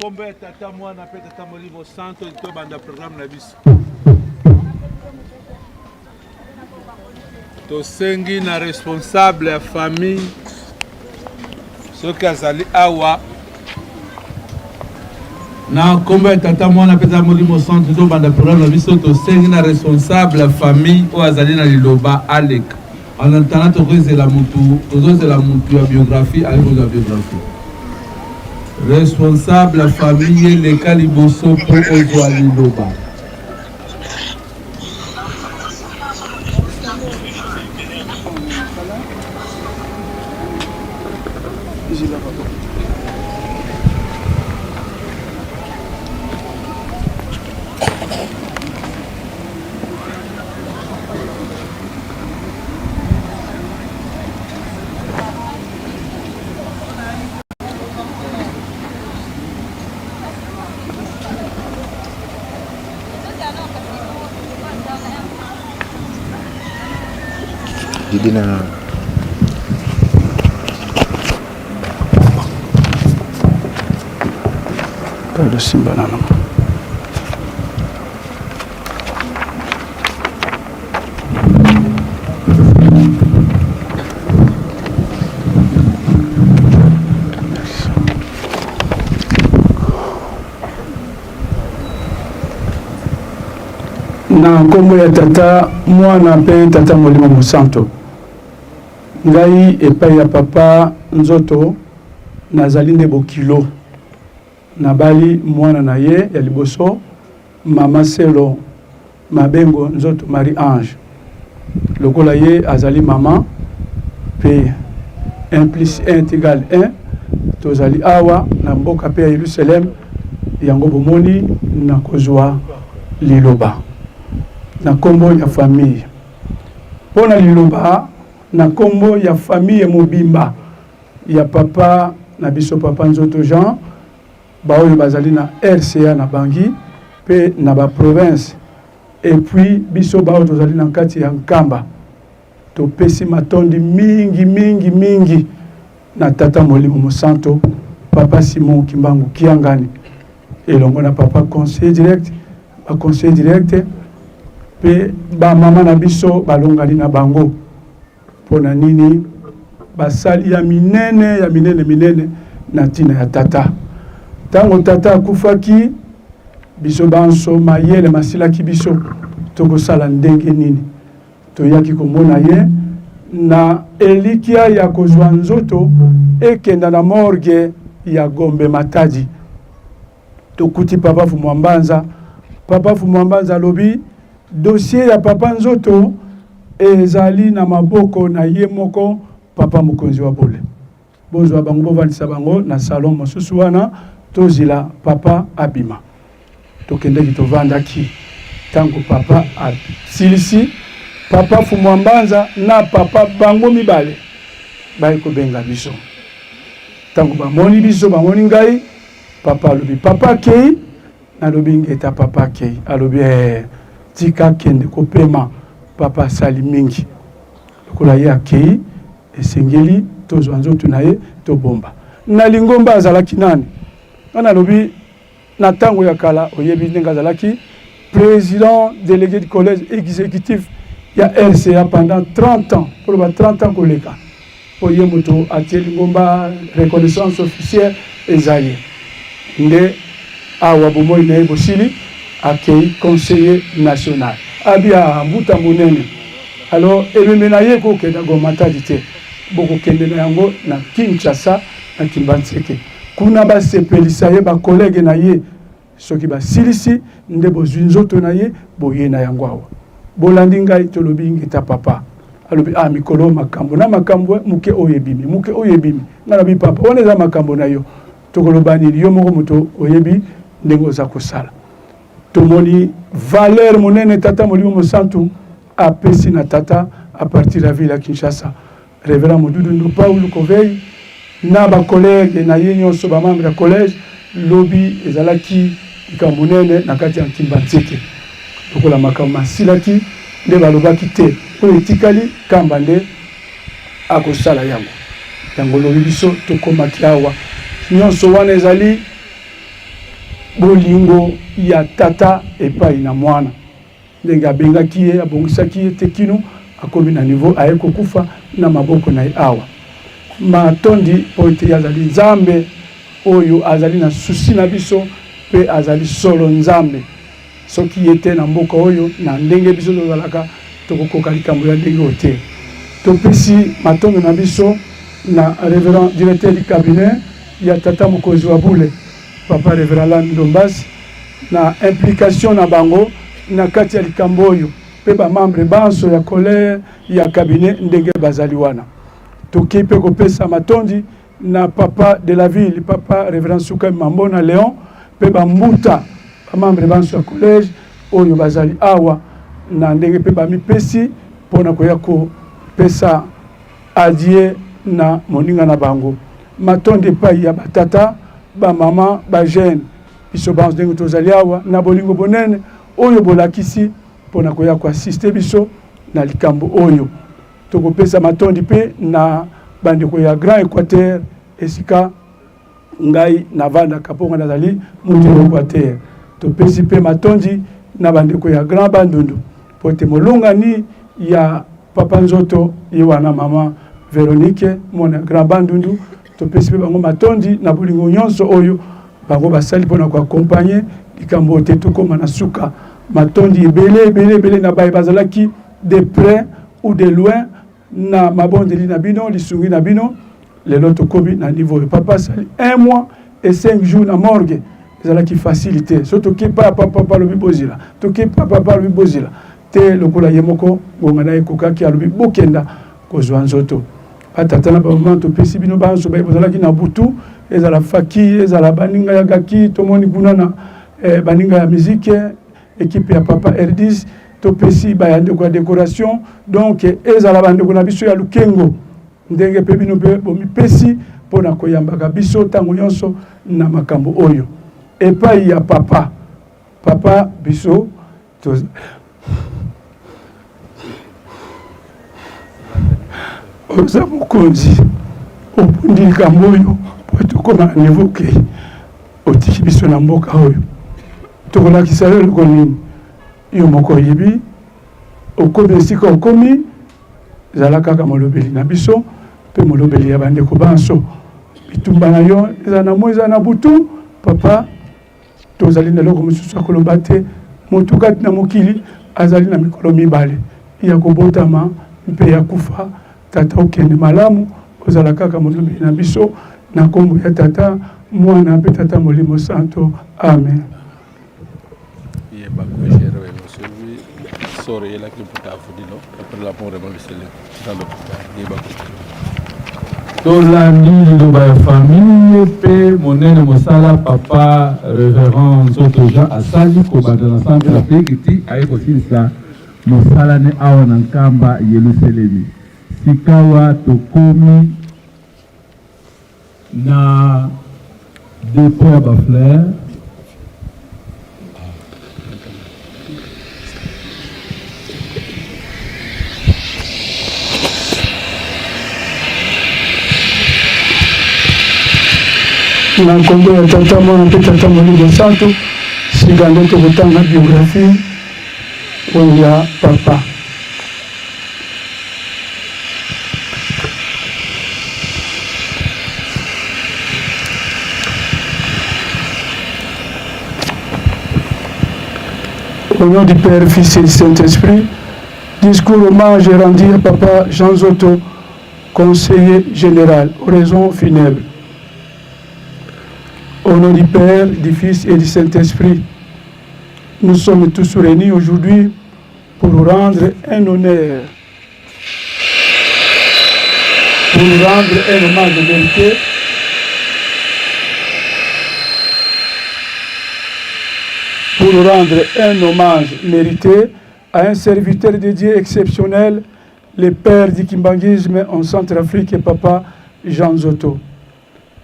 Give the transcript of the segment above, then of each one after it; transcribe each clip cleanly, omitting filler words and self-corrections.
Nkombo ya Tata, Mwana mpe Tata Molimo Santo, tobanda programme na biso. Tosengi na responsable ya famille soki azali awa na nkombo ya Tata, Mwana mpe Tata Molimo Santo, tobanda programme na biso. Tosengi na responsable ya famille oyo azali na liloba aleka. En attendant, tokozela mutu, tozozela mutu ya biographie, aye kozwa biographie. Responsable ya famille, leka liboso mpo ozwa liloba. Didi na Pardon, simba nano. Na nkombo ya Tata, Mwana mpe Tata Molimo Mosanto, ngai epai ya Papa Nzoto nazali nde bokilo. Nabali mwana na ye ya liboso, Mama Selo Mabengo Nzoto Marie Ange. Lokola ye azali mama mpe 1 plus 1 est egal 1, tozali awa na mboka mpe ya Yelusaleme, yango bomoni nakozwa liloba na nkombo ya famille. Mpo na liloba na nkombo ya famille mobimba ya papa na biso papa Nzoto Jean, baoyo bazali na RCA na Bangui pe na ba province, et puis biso baoyo tozali na kati ya Nkamba, topesi matondi mingi mingi mingi na Tata Molimo Mosanto, Papa Simon Kimbangu Kiangani elongo na papa conseiller direct, ba conseiller direct pe ba mama na biso balongani na bango. Mpo na nini basali ya minene ya minene minene na ntina ya tata? Ntango tata akufaki, biso banso mayele masilaki biso, tokosala ndenge nini? Toyaki komona ye na elikya ya kozwa nzoto ekenda na morgue ya Gombe Matadi. Tokuti Papa Fumuambanza. Papa Fumuambanza alobi dossier ya Papa Nzoto ezali na maboko na ye moko Papa Mokonzi wa Bole. Bozwa bango bovandisa bango na salon mosusu wana tozila Papa abima. Tokendeki tovandaki tango Papa asilisi, Papa Fumuambanza na Papa bango mibale baye kobenga biso. Tango bamoni biso, bamoni ngai, Papa alobi papa akei, nalobi ingeta papa akei, alobi ee tika akende kopema, papa asali mingi lokola ye akei, esengeli tozwa nzoto na ye tobomba. Na lingomba azalaki nani? Nga nalobi na tango ya kala, oyebi ndenge azalaki president delege du collège executif ya RCA pendant 30 ans, koloba 30 ans koleka. Po ye moto atie lingomba reconnaissance officielle eza ye nde awa bomoi na ye bosili akei conseiller national abia mbuta monene alors ebembe na ye ekokenda Goma Matadi te bokokende na yango na Kinshasa na Kimbanseke kuna basepelisa ye ba collègue na ye Soki basilisi nde bozui nzoto na ye boye na yango awa. Bolandi ngai tolobi ingeta papa. Alobi ah mikolo oyo makambo na makambo eh, muke oyo ebimi muke oyo ebimi. Ngai nalobi papa wana eza makambo na yo tokoloba nini yo moko moto oyebi ndenge oza kosala. Tomoni valeur monene tata Molimo Mosantu apesi na tata à partir ya ville ya Kinshasa. Reverend Modudu Ndu Paul Kovey na ba collègues na ye nyonso ba membres ya collège, lobi ezalaki likambo monene na kati ya Nkimbanseke. Lokola makambo masilaki nde balobaki te oyo etikali Kamba nde akosala yango. Yango lobi biso tokomaki awa. Nyonso wana ezali. Bolingo ya tata epai na mwana, ndenge abengaki ye, abongisaki ye te kino akomi na niveau aye kokufa na maboko na ye awa. Matondi mpo ete ye azali Nzambe oyo azali na souci na biso mpe azali solo Nzambe. Soki ye te na mboka oyo, na ndenge biso tozalaka, tokokoka likambo ya ndenge oyo te. Topesi matondo na biso na Reverend Directeur du Cabinet ya Tata Mokonzi wa Bule, Papa Reverend Landu Ndombasi, na implication na bango na kati ya likambo oyo mpe ba membres banso ya collège ya cabinet ndenge bazali wana. Toki mpe kopesa matondi na papa de la ville, papa Reverend Sukami Mambona Leon mpe ba mbuta ba membres banso ya collège oyo bazali awa na ndenge mpe bamipesi mpo na koya kopesa adieu na moninga na bango. Matondi epai ya batata, ba mama, ba jeune, biso banso ndenge tozali awa na bolingo bonene oyo bolakisi mpo na koya koasiste biso na likambo oyo. Tokopesa matondi mpe na bandeko ya Grand Equateur esika ngai navandaka mpo ngai nazali moto ya Equateur. Topesi mpe matondi na bandeko ya Grand Bandundu mpo ete molongani ya papa Nzoto ye wana mama Veronique mwana ya Grand Bandundu. Topesi mpe bango matondi na bolingo nyonso oyo bango basali mpo na koakompagne likambo oyo te tokóma na suka. Matondi ebele ebele ebele na baye bazalaki de près ou de loin na mabondeli na bino, lisungi na bino. Lelo tokomi na niveau oyo. Papa asali un mois et 5 jours na morgue, ezalaki facile te. So toke pa papa, papa alobi bozela, toke pa papa alobi bozela te, lokola ye moko ngonga na ye ekokaki, alobi bokenda kozwa nzoto. Batata na bamama, topesi bino banso baye bozalaki na butu, ezala faki, ezala baninga ya gaki, tomoni kuna na baninga ya mizike, ekipe ya papa Erdis, topesi bayandeko ya decoration, donc ezala bandeko na biso ya Lukengo, ndenge mpe bino mpe bomipesi mpo na koyambaka biso ntango nyonso na makambo oyo. Epai ya papa, papa biso oza mokonzi, obundi likambo oyo po tokóma na niveau ke otiki biso na mboka oyo, tokolakisa yo eloko nini? Yo moko oyebi, okomi esika okomi, zala kaka molobeli na biso mpe molobeli ya bandeko banso. Bitumba na yo eza na moi, eza na butu, papa, tozali na eloko mosusu ya koloba te. Motu kati na mokili azali na mikolo mibale, ya kobotama mpe ya kufa. Tata, okende malamu, ozala kaka molobeli na biso, na nkombo ya Tata, Mwana mpe Tata Molimo Santo. Amen. Yeba kogérer émotion sort eyelaki mputa afudilo après la mort ebongiseli dans l'hôpital. Yeba tolandi liloba ya famille mpe monene mosala papa Reverend Nzoto Jean asali kobanda na Centre Afrique ti aye kosilisa mosala ne awa na Nkamba Yelusalemi. Sikawa tokomi na dépôt ya bafleur. Na nkombo ya Tata, Mwana mpe Tata Molimo Santo, sika nde tokotanga biographie oyo ya papa. Au nom du Père, Fils et du Saint-Esprit, discours hommage rendu à papa Jean Zoto, conseiller général, oraison funèbre. Au nom du Père, du Fils et du Saint-Esprit, nous sommes tous réunis aujourd'hui pour rendre un honneur, pour rendre un hommage de vérité pour rendre un hommage mérité à un serviteur de Dieu exceptionnel, le père du kimbanguisme en Centrafrique, papa Jean Zoto.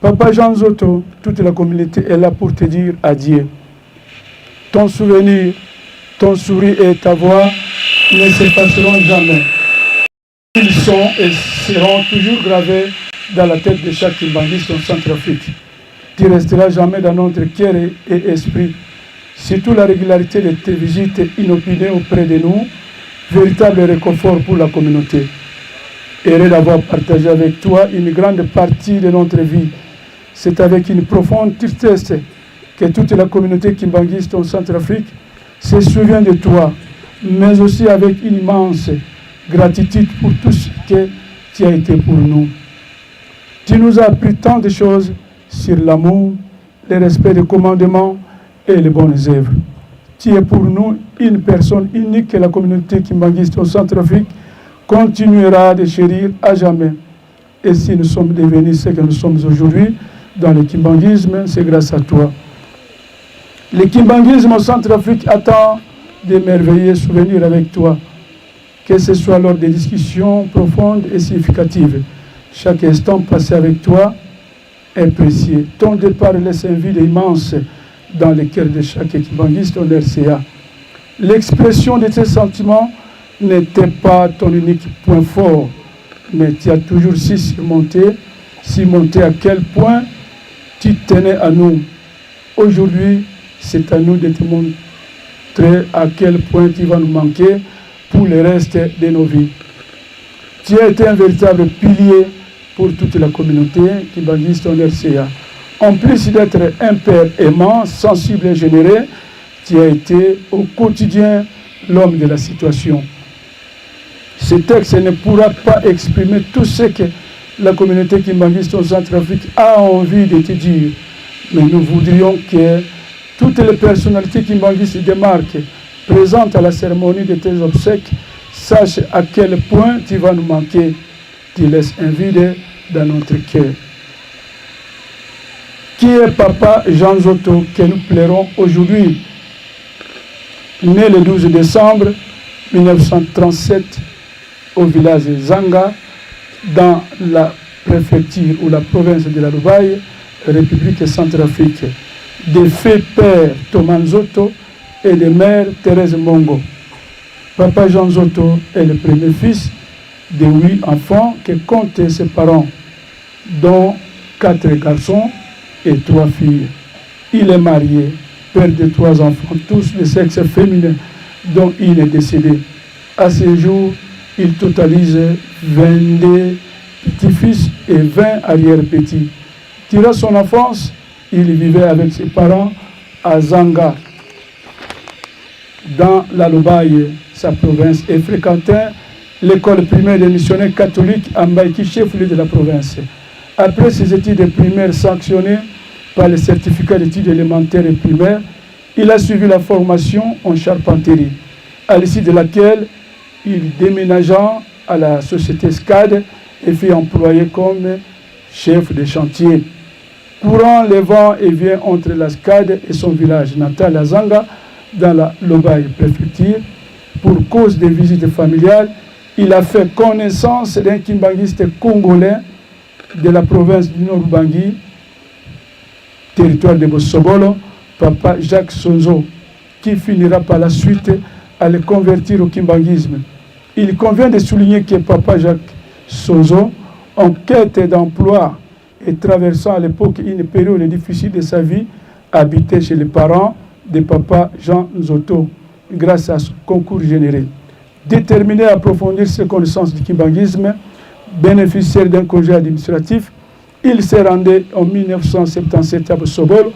Papa Jean Zoto, toute la communauté est là pour te dire adieu. Ton souvenir, ton sourire et ta voix ne s'effaceront jamais. Ils sont et seront toujours gravés dans la tête de chaque kimbanguiste en Centrafrique. Tu resteras jamais dans notre cœur et esprit. Surtout la régularité de tes visites inopinées auprès de nous, véritable réconfort pour la communauté. Heureux d'avoir partagé avec toi une grande partie de notre vie. C'est avec une profonde tristesse que toute la communauté kimbanguiste en Centrafrique se souvient de toi, mais aussi avec une immense gratitude pour tout ce que tu as été pour nous. Tu nous as appris tant de choses sur l'amour, le respect des commandements et les bonnes œuvres. Tu es pour nous une personne unique que la communauté kimbanguiste au Centrafrique continuera de chérir à jamais. Et si nous sommes devenus ce que nous sommes aujourd'hui dans le kimbanguisme, c'est grâce à toi. Le kimbanguisme au Centrafrique attend de merveilleux souvenirs avec toi, que ce soit lors des discussions profondes et significatives. Chaque instant passé avec toi est précieux. Ton départ laisse un vide immense dans le cœur de chaque kimbanguiste en RCA. L'expression de tes sentiments n'était pas ton unique point fort, mais tu as toujours su surmonter, surmonter à quel point tu tenais à nous. Aujourd'hui, c'est à nous de te montrer à quel point tu vas nous manquer pour le reste de nos vies. Tu as été un véritable pilier pour toute la communauté kimbanguiste en RCA. En plus d'être un père aimant, sensible et généreux, tu as été au quotidien l'homme de la situation. Ce texte ne pourra pas exprimer tout ce que la communauté kimbanguiste en Centrafrique a envie de te dire. Mais nous voudrions que toutes les personnalités kimbanguistes démarquent, présentes à la cérémonie de tes obsèques, sachent à quel point tu vas nous manquer. Tu laisses un vide dans notre cœur. Qui est papa Jean Nzoto que nous pleurons aujourd'hui? Né le 12 décembre 1937 au village Zanga, dans la préfecture ou la province de la Lobaye, République Centrafrique, de fait père Thomas Nzoto et de mère Thérèse Mongo. Papa Jean Nzoto est le premier fils de 8 enfants que comptent ses parents, dont 4 garçons et 3 filles. Il est marié, père de 3 enfants, tous de sexe féminin, dont une est décédée. À ce jour, il totalise 22 petits-fils et 20 arrière-petits. Durant son enfance, il vivait avec ses parents à Zanga, dans la Lobaye, sa province, et fréquentait l'école primaire des missionnaires catholiques à Mbaïki, chef-lieu de la province. Après ses études primaires sanctionnées par le certificat d'études élémentaires et primaires, il a suivi la formation en charpenterie, à l'issue de laquelle il déménagea à la société SCAD et fut employé comme chef de chantier. Courant les vents et vient entre la SCAD et son village natal à Zanga, dans la Lobaye préfecture, pour cause de visites familiales, il a fait connaissance d'un kimbanguiste congolais de la province du Nord-Ubangi, territoire de Bosobolo, papa Jacques Sonzo, qui finira par la suite à le convertir au kimbanguisme. Il convient de souligner que papa Jacques Sonzo, en quête d'emploi et traversant à l'époque une période difficile de sa vie, habitait chez les parents de papa Jean Nzoto, grâce à son concours généreux. Déterminé à approfondir ses connaissances du kimbanguisme, bénéficiaire d'un congé administratif, il s'est rendu en 1977 à Bosobolo,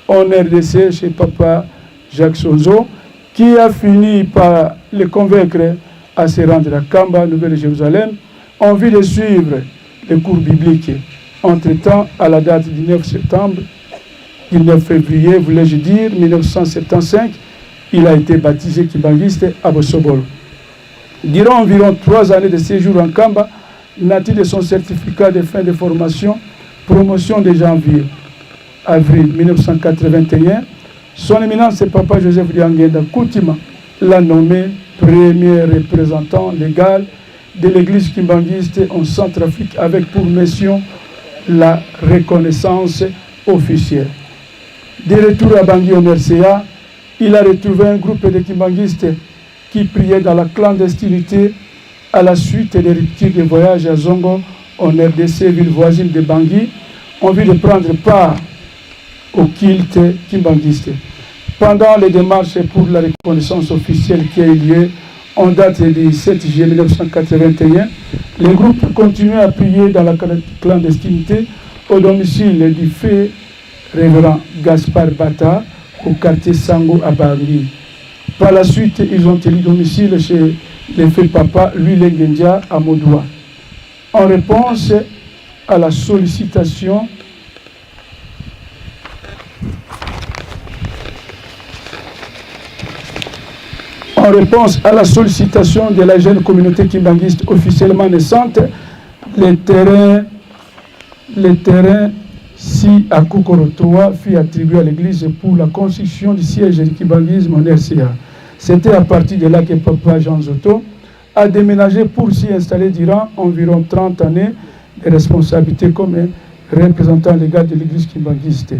en RDC, chez papa Jacques Sonzo, qui a fini par le convaincre à se rendre à Kamba, Nouvelle-Jérusalem, en vue de suivre les cours bibliques. Entre-temps, à la date du 9 septembre, du 9 février, voulais-je dire, 1975, il a été baptisé kimbanguiste à Bosobolo. Durant environ 3 années de séjour en Kamba, natif de son certificat de fin de formation, promotion de janvier, avril 1981, son éminence Papa Joseph Diangienda Kuntima l'a nommé premier représentant légal de l'église kimbanguiste en Centrafrique avec pour mission la reconnaissance officielle. De retour à Bangui au RCA, il a retrouvé un groupe de kimbanguistes qui priait dans la clandestinité à la suite des ruptures de voyage à Zongo en RDC, ville voisine de Bangui, en vue de prendre part au culte kimbanguiste. Pendant les démarches pour la reconnaissance officielle qui a eu lieu en date du 7 juillet 1981, les groupes continuaient à prier dans la clandestinité au domicile du fait révérend Gaspard Bata au quartier Sango à Bangui. Par la suite, ils ont élu domicile chez l'effet papa Louis Lengendia à Modoua. En réponse à la sollicitation En réponse à la sollicitation de la jeune communauté kimbanguiste officiellement naissante, les terrains, les terrains si à Kokoro fut attribué à l'église pour la construction du siège du kimbanguisme en RCA. C'était à partir de là que Papa Jean Zotto a déménagé pour s'y installer durant environ 30 années de responsabilité comme représentant légal de l'église kimbanguiste.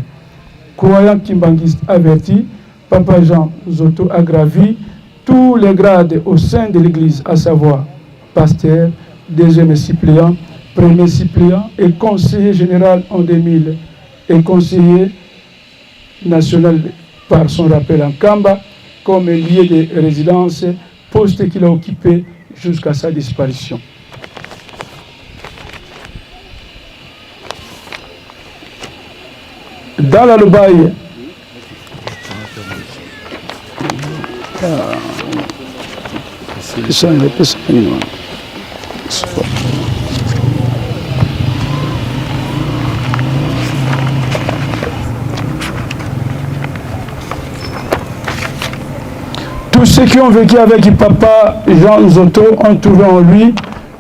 Croyant kimbanguiste averti, Papa Jean Zotto a gravi tous les grades au sein de l'église, à savoir pasteur, deuxième suppléant, premier suppléant et conseiller général en 2000 et conseiller national par son rappel en Kamba comme lieu de résidence, poste qu'il a occupé jusqu'à sa disparition. Dans la Lobaye, Tous ceux qui ont vécu avec papa Jean Zotto ont trouvé en lui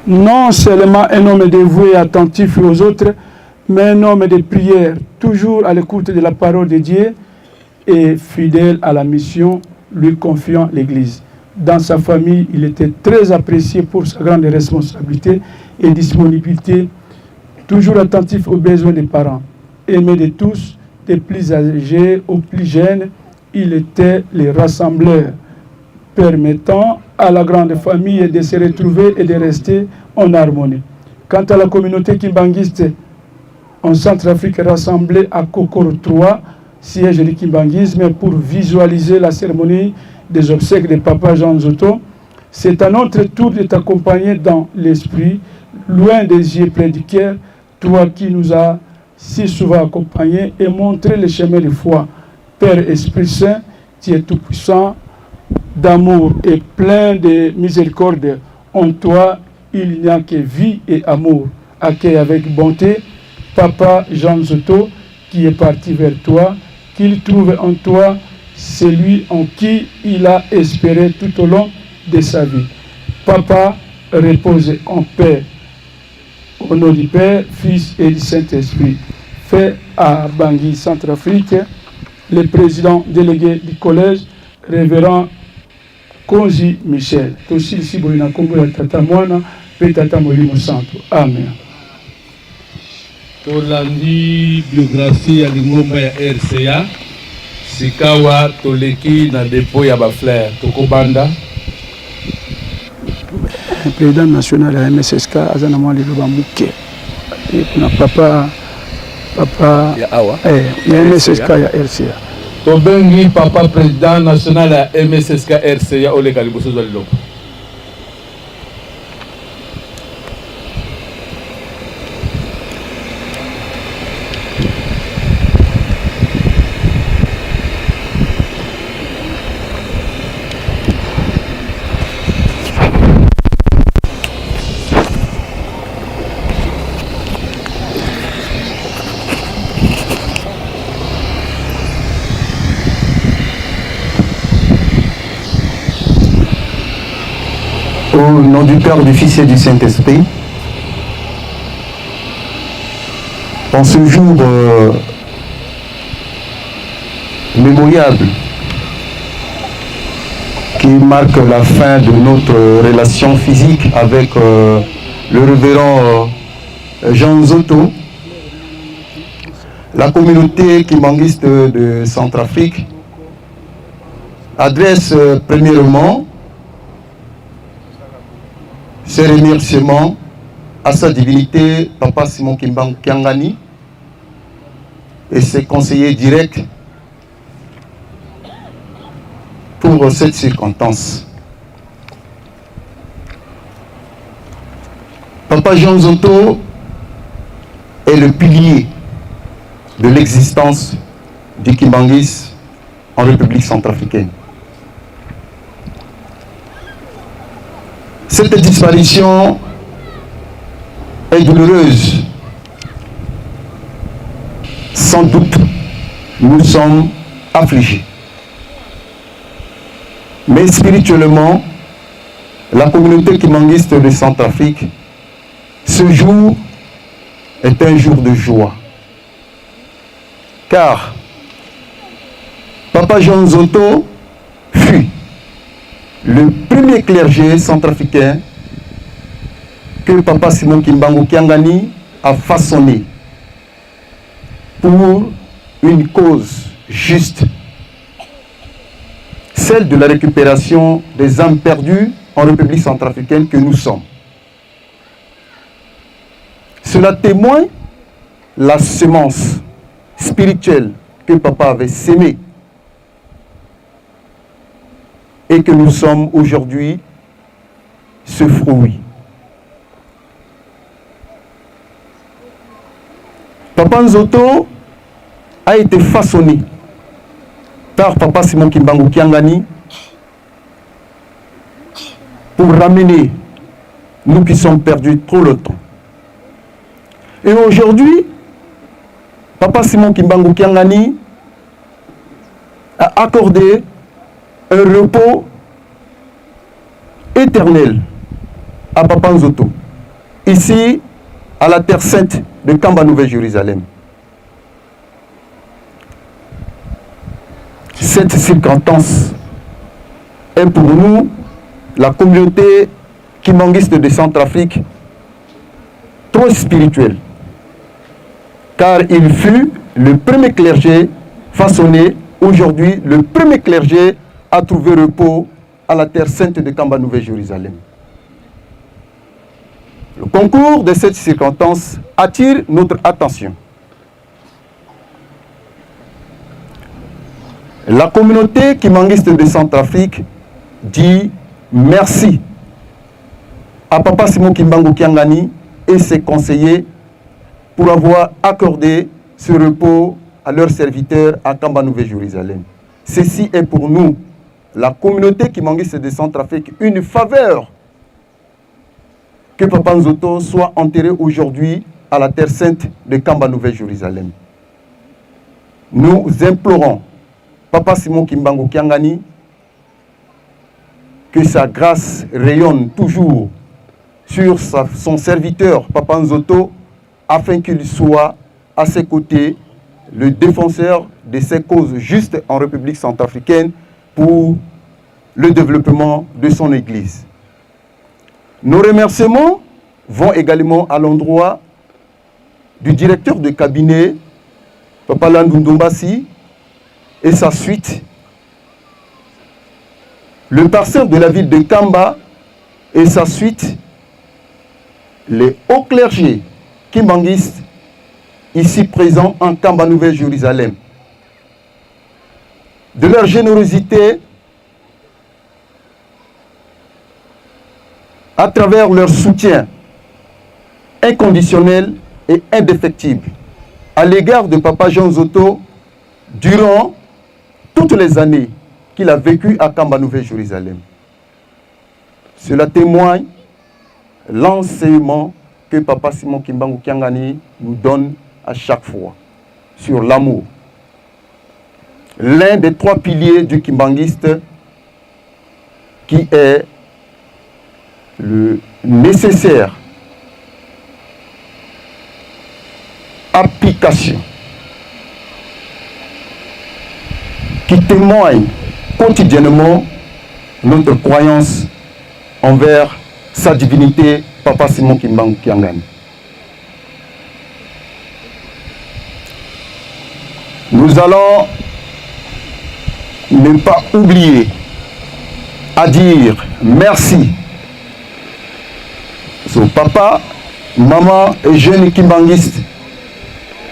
non seulement un homme dévoué et attentif aux autres, mais un homme de prière, toujours à l'écoute de la parole de Dieu et fidèle à la mission lui confiant l'Église. Dans sa famille, il était très apprécié pour sa grande responsabilité et disponibilité, toujours attentif aux besoins des parents. Aimé de tous, des plus âgés aux plus jeunes, il était le rassembleur, permettant à la grande famille de se retrouver et de rester en harmonie. Quant à la communauté kimbanguiste en Centrafrique rassemblée à Kokoro 3, siège du kimbanguisme, pour visualiser la cérémonie des obsèques de Papa Jean Zotto, c'est à notre tour de t'accompagner dans l'esprit, loin des yeux pleins du cœur, toi qui nous as si souvent accompagnés et montré le chemin de foi. Père Esprit Saint, tu es tout-puissant, d'amour et plein de miséricorde. En toi, il n'y a que vie et amour. Accueille avec bonté Papa Jean Zotto qui est parti vers toi, qu'il trouve en toi celui en qui il a espéré tout au long de sa vie. Papa, repose en paix. Au nom du Père, Fils et du Saint-Esprit. Fait à Bangui, Centrafrique, le président délégué du collège, révérend Konzi Michel. Tosilisi boye na nkombo ya Tata Mwana mpe Tata Molimo Santo. Amen. Tolandi biographie ya lingomba ya RCA. Sikawa toleki na depot ya ba fleurs. Tokobanda. Président national ya MSSK aza na mwa liloba moke na papa papa ya awa eh, ya MSSK ya RCA. Tobengi papa président national ya MSSK RCA oleka liboso zwa liloba. Au nom du Père, du Fils et du Saint-Esprit, en ce jour euh, mémoriable qui marque la fin de notre relation physique avec euh, le révérend euh, Jean Zotto, la communauté kimbanguiste de Centrafrique adresse premièrement ses remerciements à sa divinité, Papa Simon Kimbangu Kiangani, et ses conseillers directs pour cette circonstance. Papa Jean Nzoto est le pilier de l'existence du Kimbanguisme en République centrafricaine. Cette disparition est douloureuse. Sans doute, nous sommes affligés. Mais spirituellement, la communauté kimbanguiste de Centrafrique, ce jour est un jour de joie. Car Papa Jean Nzoto fut le premier clergé centrafricain que Papa Simon Kimbangu Kiangani a façonné pour une cause juste, celle de la récupération des âmes perdues en République centrafricaine que nous sommes. Cela témoigne la semence spirituelle que papa avait sémée et que nous sommes aujourd'hui ce fruit. Papa Nzoto a été façonné par Papa Simon Kimbangu Kiangani pour ramener nous qui sommes perdus trop longtemps. Et aujourd'hui, Papa Simon Kimbangu Kiangani a accordé un repos éternel à Papa Nzoto, ici à la terre sainte de Kamba Nouvelle-Jérusalem. Cette circonstance est pour nous, la communauté kimbanguiste de Centrafrique, trop spirituelle, car il fut le premier clergé façonné, aujourd'hui le premier clergé à trouver repos à la terre sainte de Kamba Nouvelle-Jérusalem. Le concours de cette circonstance attire notre attention. La communauté kimbanguiste de Centrafrique dit merci à Papa Simon Kimbangu Kiangani et ses conseillers pour avoir accordé ce repos à leurs serviteurs à Kamba Nouvelle-Jérusalem. Ceci est pour nous, la communauté kimbanguiste de Centrafrique, une faveur que Papa Nzoto soit enterré aujourd'hui à la terre sainte de Kamba Nouvelle-Jérusalem. Nous implorons Papa Simon Kimbangu Kiangani que sa grâce rayonne toujours sur son serviteur Papa Nzoto afin qu'il soit à ses côtés le défenseur de ses causes justes en République centrafricaine pour le développement de son Église. Nos remerciements vont également à l'endroit du directeur de cabinet, Papa Landou Ndombasi, et sa suite, le pasteur de la ville de Kamba et sa suite, les hauts clergés kimbanguistes ici présents en Kamba Nouvelle-Jérusalem. De leur générosité, à travers leur soutien inconditionnel et indéfectible à l'égard de Papa Jean Nzoto durant toutes les années qu'il a vécues à Kamba Nouvelle-Jérusalem. Cela témoigne l'enseignement que Papa Simon Kimbangu Kiangani nous donne à chaque fois sur l'amour. L'un des trois piliers du kimbanguiste qui est le nécessaire application qui témoigne quotidiennement notre croyance envers sa divinité, Papa Simon Kimbangu Kiangani. Nous allons ne pas oublier à dire merci au papa, maman et jeunes kimbanguistes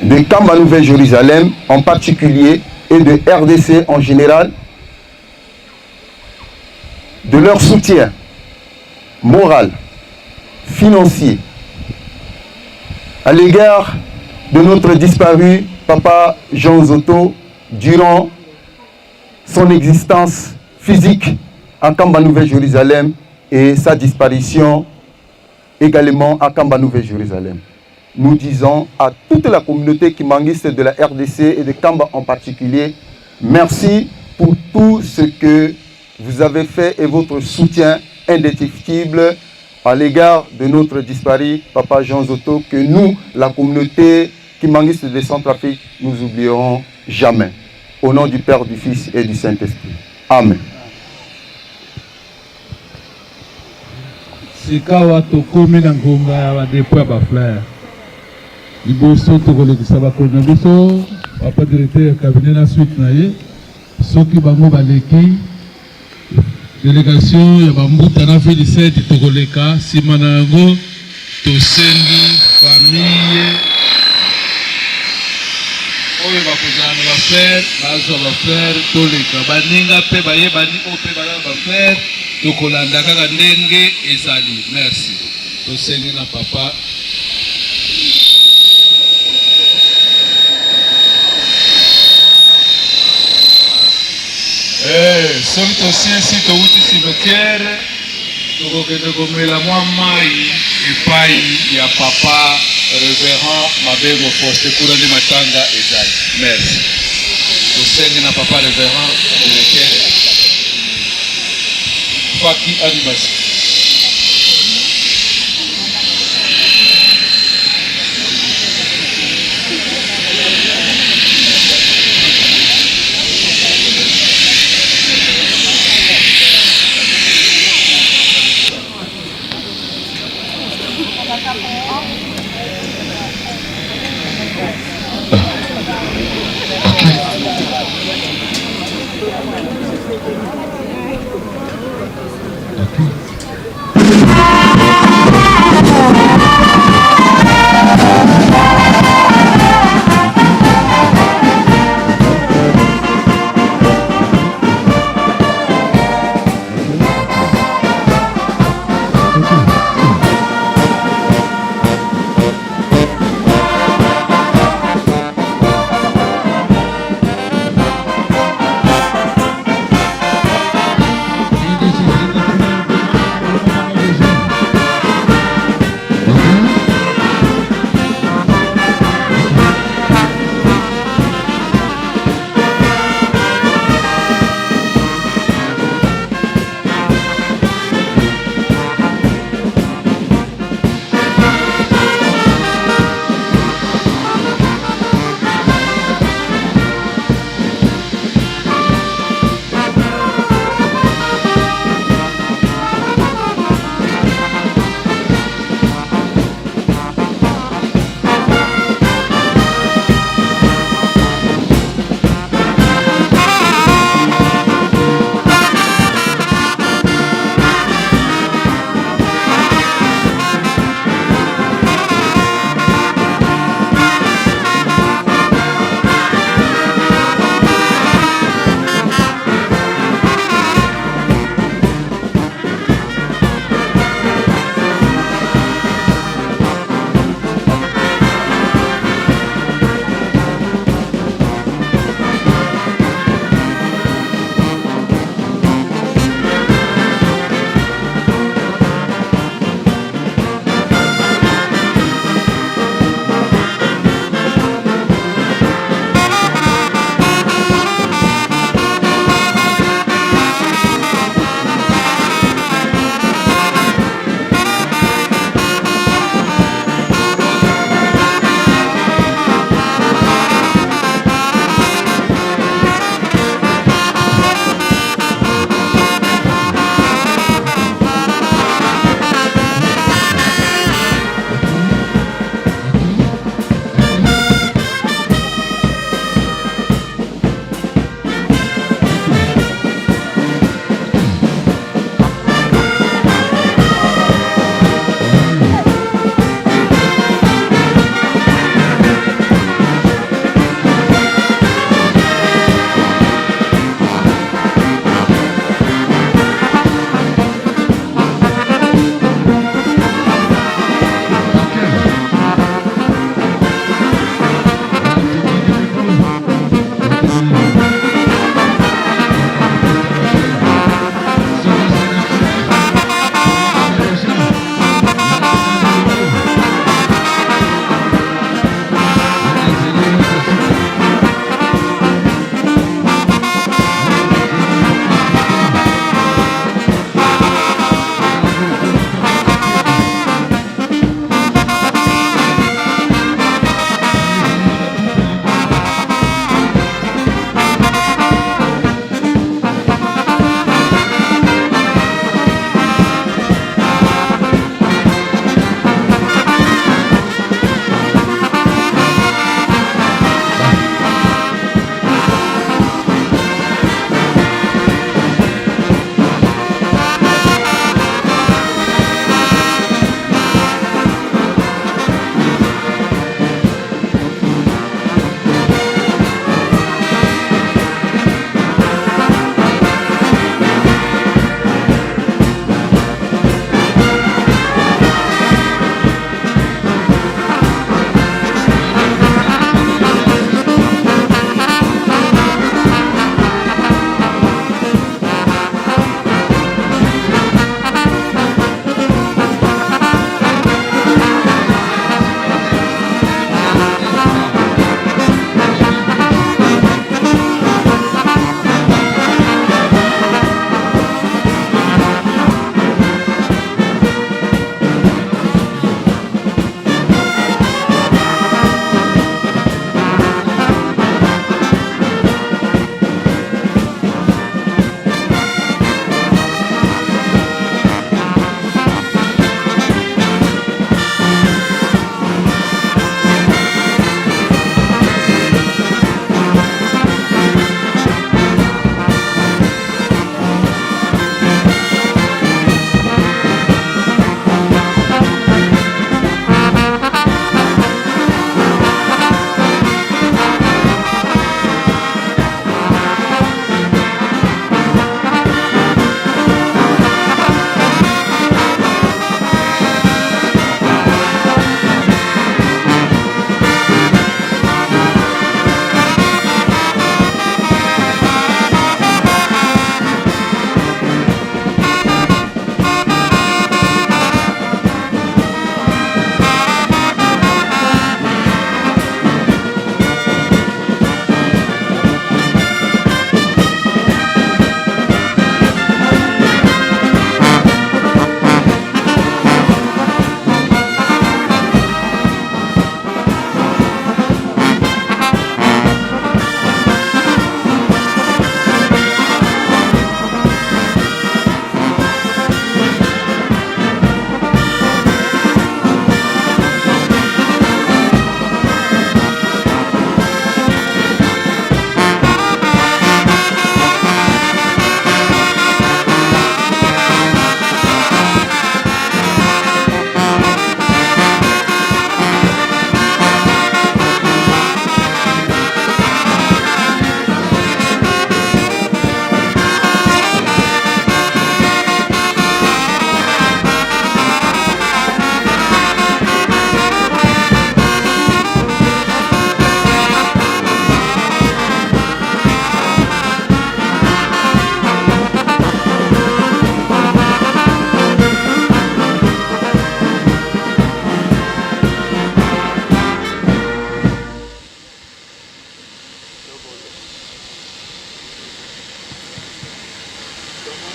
de Kamba Nouvelle-Jérusalem en particulier et de RDC en général de leur soutien moral, financier à l'égard de notre disparu papa Jean Zotto durant son existence physique à Kamba Nouvelle-Jérusalem et sa disparition également à Kamba Nouvelle-Jérusalem. Nous disons à toute la communauté kimbanguiste de la RDC et de Kamba en particulier, merci pour tout ce que vous avez fait et votre soutien indéfectible à l'égard de notre disparu papa Jean Zotto, que nous, la communauté kimbanguiste de Centrafrique, nous oublierons jamais. Au nom du Père, du Fils et du Saint-Esprit. Amen. Sikawa tokomi na ngonga ya ba depot ya ba fleurs. Liboso tokolekisa bakonzi na biso, papa directeur ya cabinet na suite na ye, soki bango baleki, delegation ya ba mbuta na ville sainte tokoleka, sima na yango tosengi famille oyo bakozala na ba fleurs bazwa ba fleurs toleka, baninga mpe bayebani oyo mpe baza na ba fleurs tokolanda kaka ndenge ezali. Merci. Tosengi na papa Eh, soki tosilisi towuti cimetière tokokende komela mwa mai epai ya papa reverend Mabengo Faustin, kuna nde matanga ezali. Merci. Tosengi na papa reverend directeur Faki animation.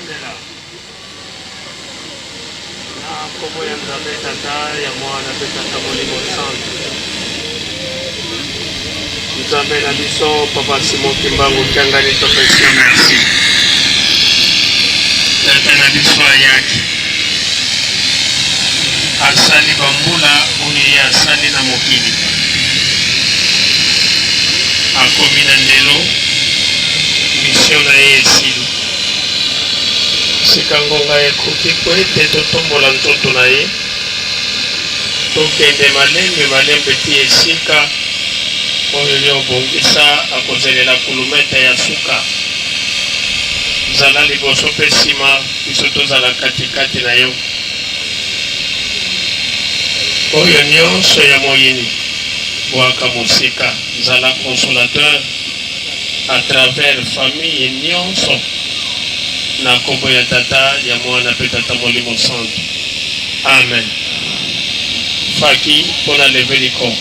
Tobondela. Na nkombo ya Nzambe Tata, ya Mwana mpe Tata Molimo Santu. Nzambe na biso, Papa Simon Kimbangu Kiangani, topesi yo merci. Tata na biso ayaki asali bambula oyo ye asali na mokili, akomi na ndelo, mission na ye esili. Sika ngonga ekoki mpo ete totombola nzoto na ye, tokende malembe malembe tii esika oyo yo obongisa akozelela kulumete ya suka. Zala liboso mpe nsima, biso tozala katikati na yo. Oyo nyonso ya moyini, bwaka mosika. Zala consolateur à travers famille nyonso na kombo ya Tata, ya Mwana mpe Tata Molimo Santu. Amen. Faki mpo na leve liko.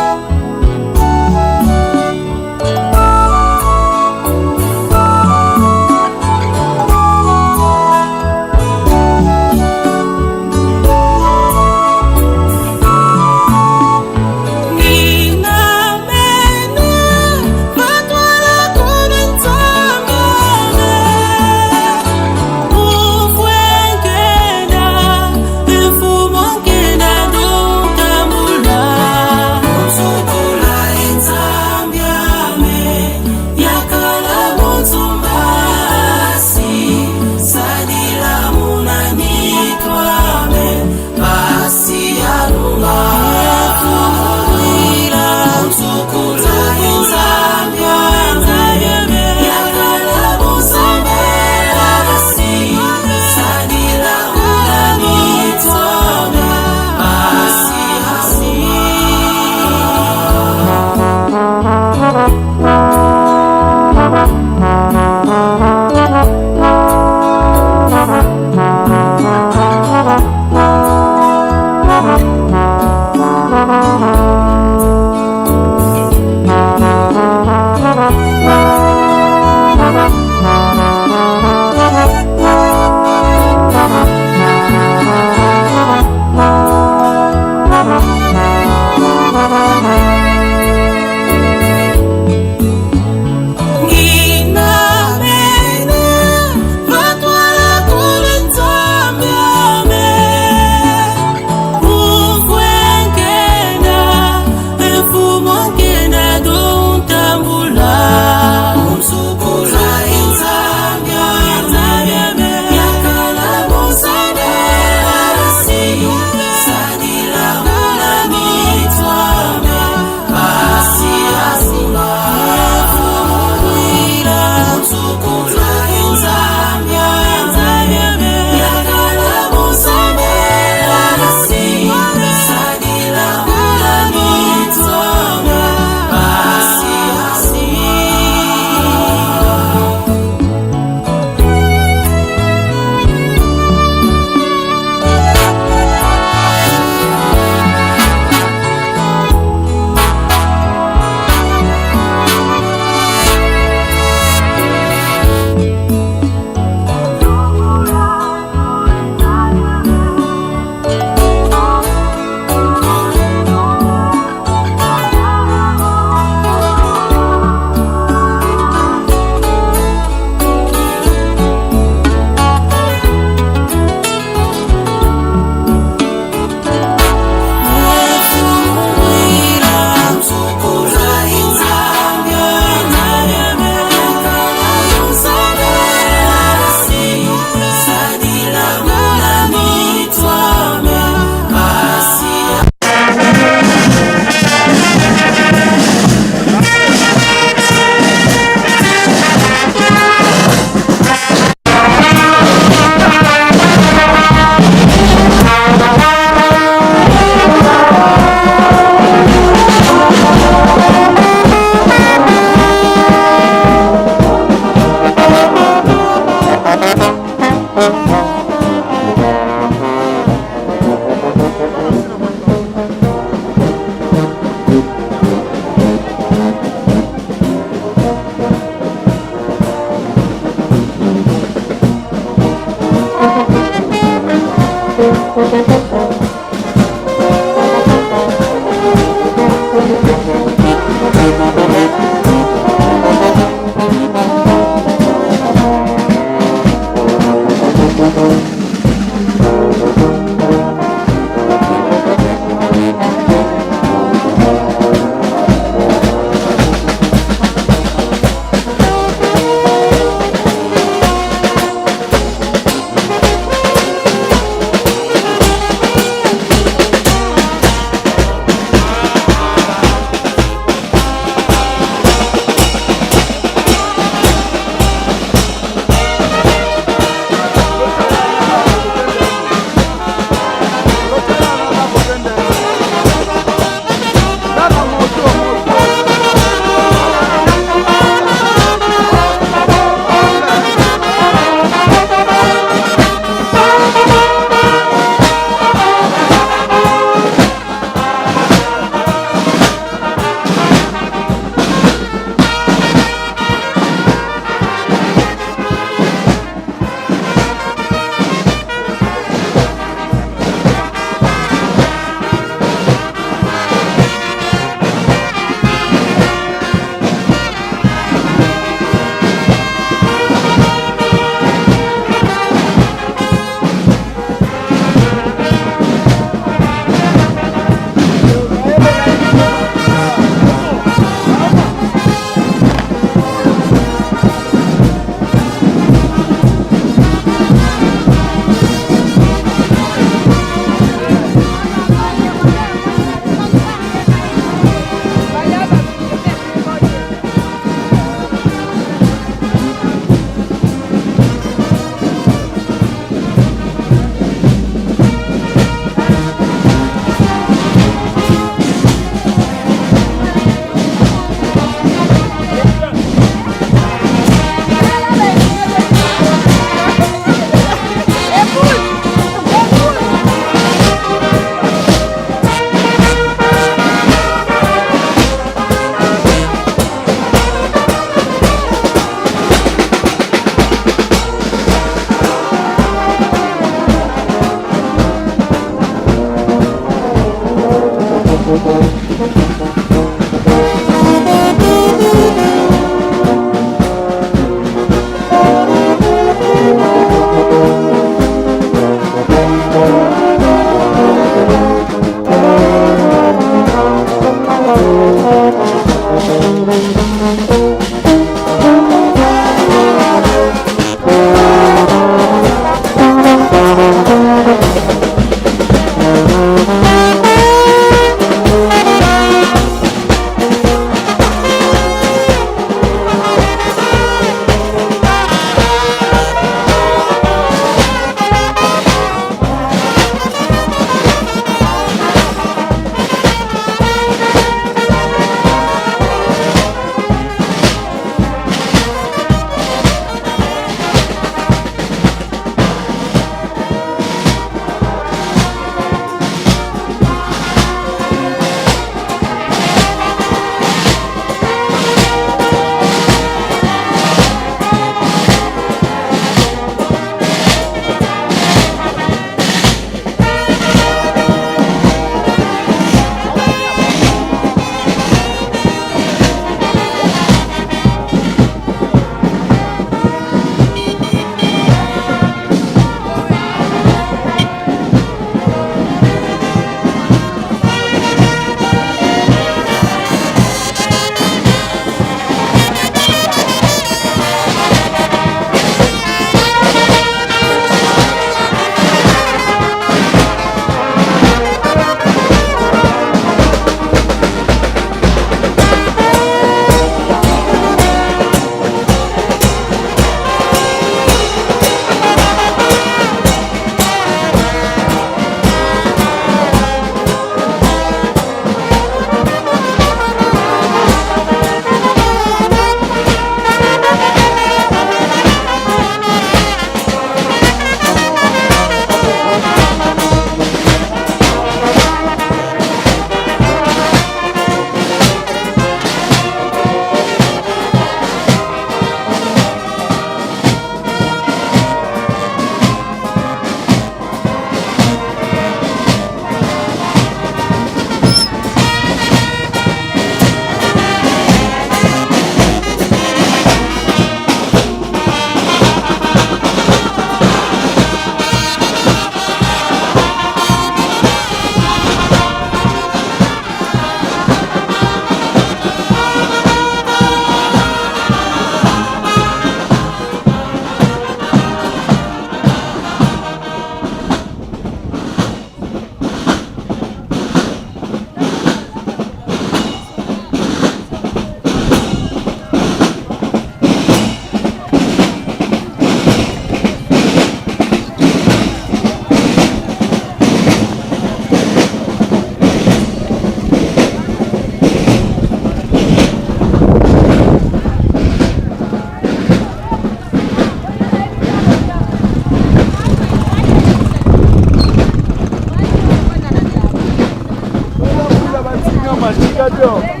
Félicitations.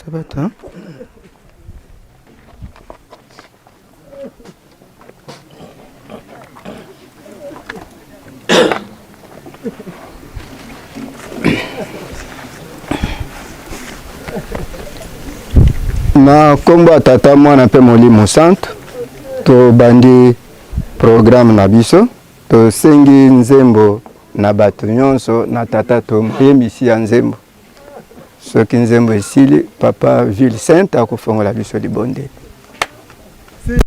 Sabata. Na nkombo ya Tata, Mwana mpe Molimo Santu, tobandi programme na biso. Tosengi nzembo na bato nyonso na tata to moyembisi ya nzembo. Soki nzembo esili, papa Ville Sainte akofongola biso libondeli. Silwa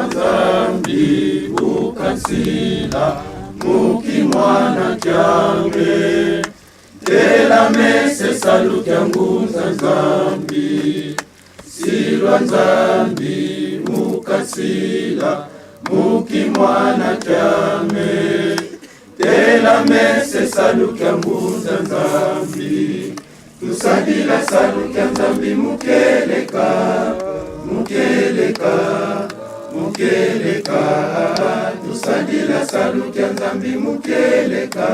Nzambi ukansila muki mwana kiame tela mese saluki ya ngunza Nzambi Silwa Nzambi mukasila muki mwana kiame tela mese saluki ya ngunza Nzambi tusadila saluki ya Nzambi mukeleka mukeleka mukeleka tusadila saluki ya Nzambi mukeleka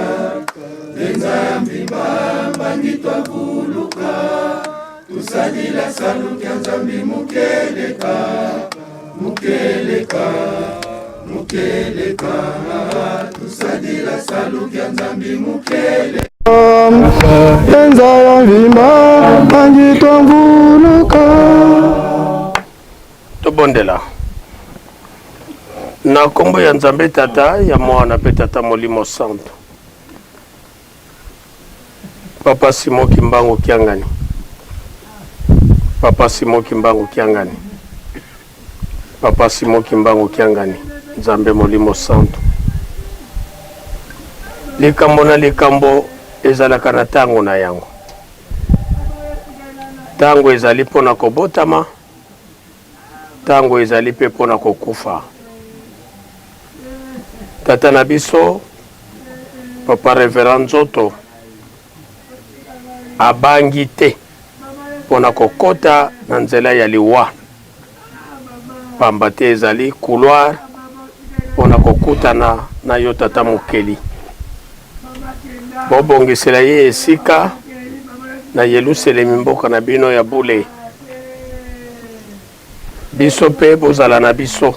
nde Nzambi mbambangi twavuluka tusadila saluki ya Nzambi mukeleka mukeleka mukeleka tusadila saluki ya Nzambi mukeleka Enza ya mvimba mangi twanguluka. Tobondela. Na nkombo ya Nzambe Tata, ya Mwana mpe Tata Molimo Santo. Papa Simon Kimbangu Kiangani. Papa Simon Kimbangu Kiangani. Papa Simon Kimbangu Kiangani. Nzambe Molimo Santo. Likambo na likambo ezalaka na tango na yango. Tango ezali mpo na kobotama, tango ezali mpe mpo na kokufa. Tata na biso Papa Reverend Nzoto abangi te mpo na kokota na nzela ya liwa, pamba te ezali couloir mpo na kokutana na yo Tata Mokeli. Bobongisela ye esika na Yelusalemi, mboka na bino ya bule. Biso mpe bozala na biso.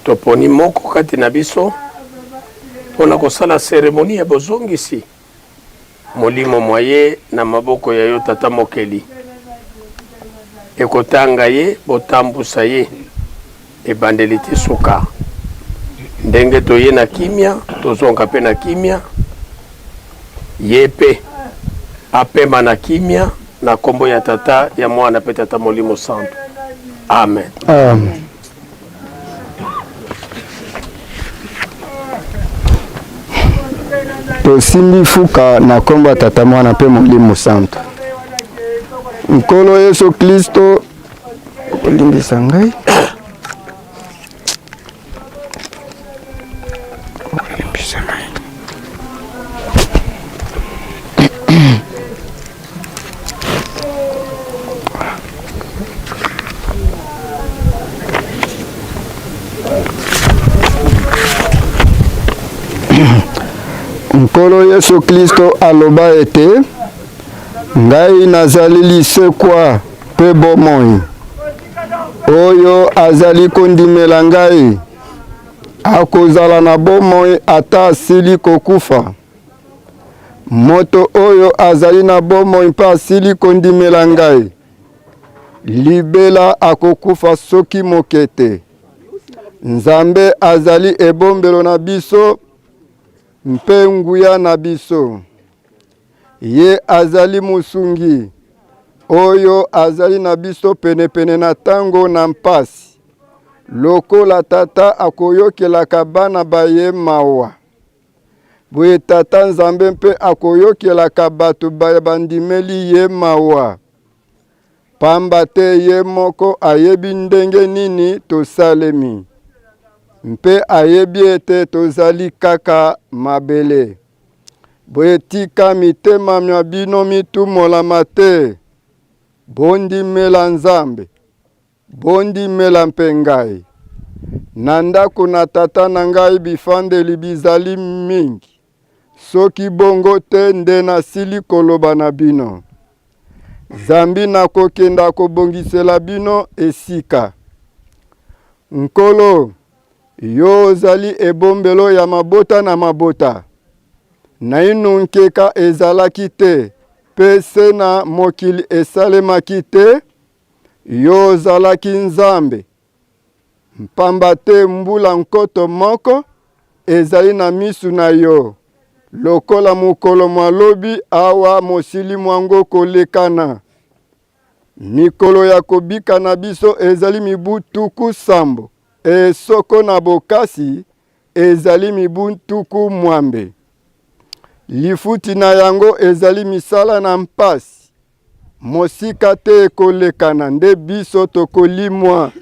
Toponi moko kati na biso mpo na kosala seremoni ya bozongisi molimo mwa ye na maboko ya yo Tata Mokeli. Ekotanga ye, botambusa ye ebandeli ti suka. Ndenge toye na kimia, tozonga mpe na kimia. Ye mpe apema na kimia na kombo ya Tata, ya Mwana mpe Tata Molimo Santu. Amen. Amen. Tosimbi fuka na kombo ya Tata, Mwana mpe Molimo Santu. Nkolo Yesu Klisto, okolimbisa ngai. Okolimbisa ngai. Nkolo Yesu Klisto aloba ete, Ngai nazali lisekwa mpe bomoi. Oyo azali kondimela ngai akozala na bomoi ata asili kokufa. Moto oyo azali na bomoi mpe asili kondimela ngai, libela akokufa soki moke te. Nzambe azali ebombelo na biso mpe nguya na biso. Ye azali mosungi oyo azali na biso penepene na tango na mpasi, lokola tata akoyokelaka bana ba ye mawa. Boye Tata Nzambe mpe akoyokelaka bato baye bandimeli ye mawa, pamba te ye moko ayebi ndenge nini tosalemi, mpe ayebi ete tozali kaka mabele. Boye tika mitema mya bino mitumolama te, bondimela Nzambe. Bondimela mpe ngai. Na ndako na Tata na ngai bifandeli bizali mingi. Soki bongo te nde nasili koloba na bino. Zambi nakokenda kobongisela bino esika. Nkolo, yo ozali ebombelo ya mabota na mabota. Naino nkeka ezalaki te, mpe se na mokili esalemaki te, yo ozalaki Nzambe. Mpamba te mbula 1000 ezali na miso na yo lokola mokolo mwa lobi awa mosili mwango kolekana. Mikolo ya kobika na biso ezali mibu 70, e soko na bokasi ezali mibu 60. Lifuti na yango ezali misala na mpasi. Mosika te ekolekana nde biso tokolimwa.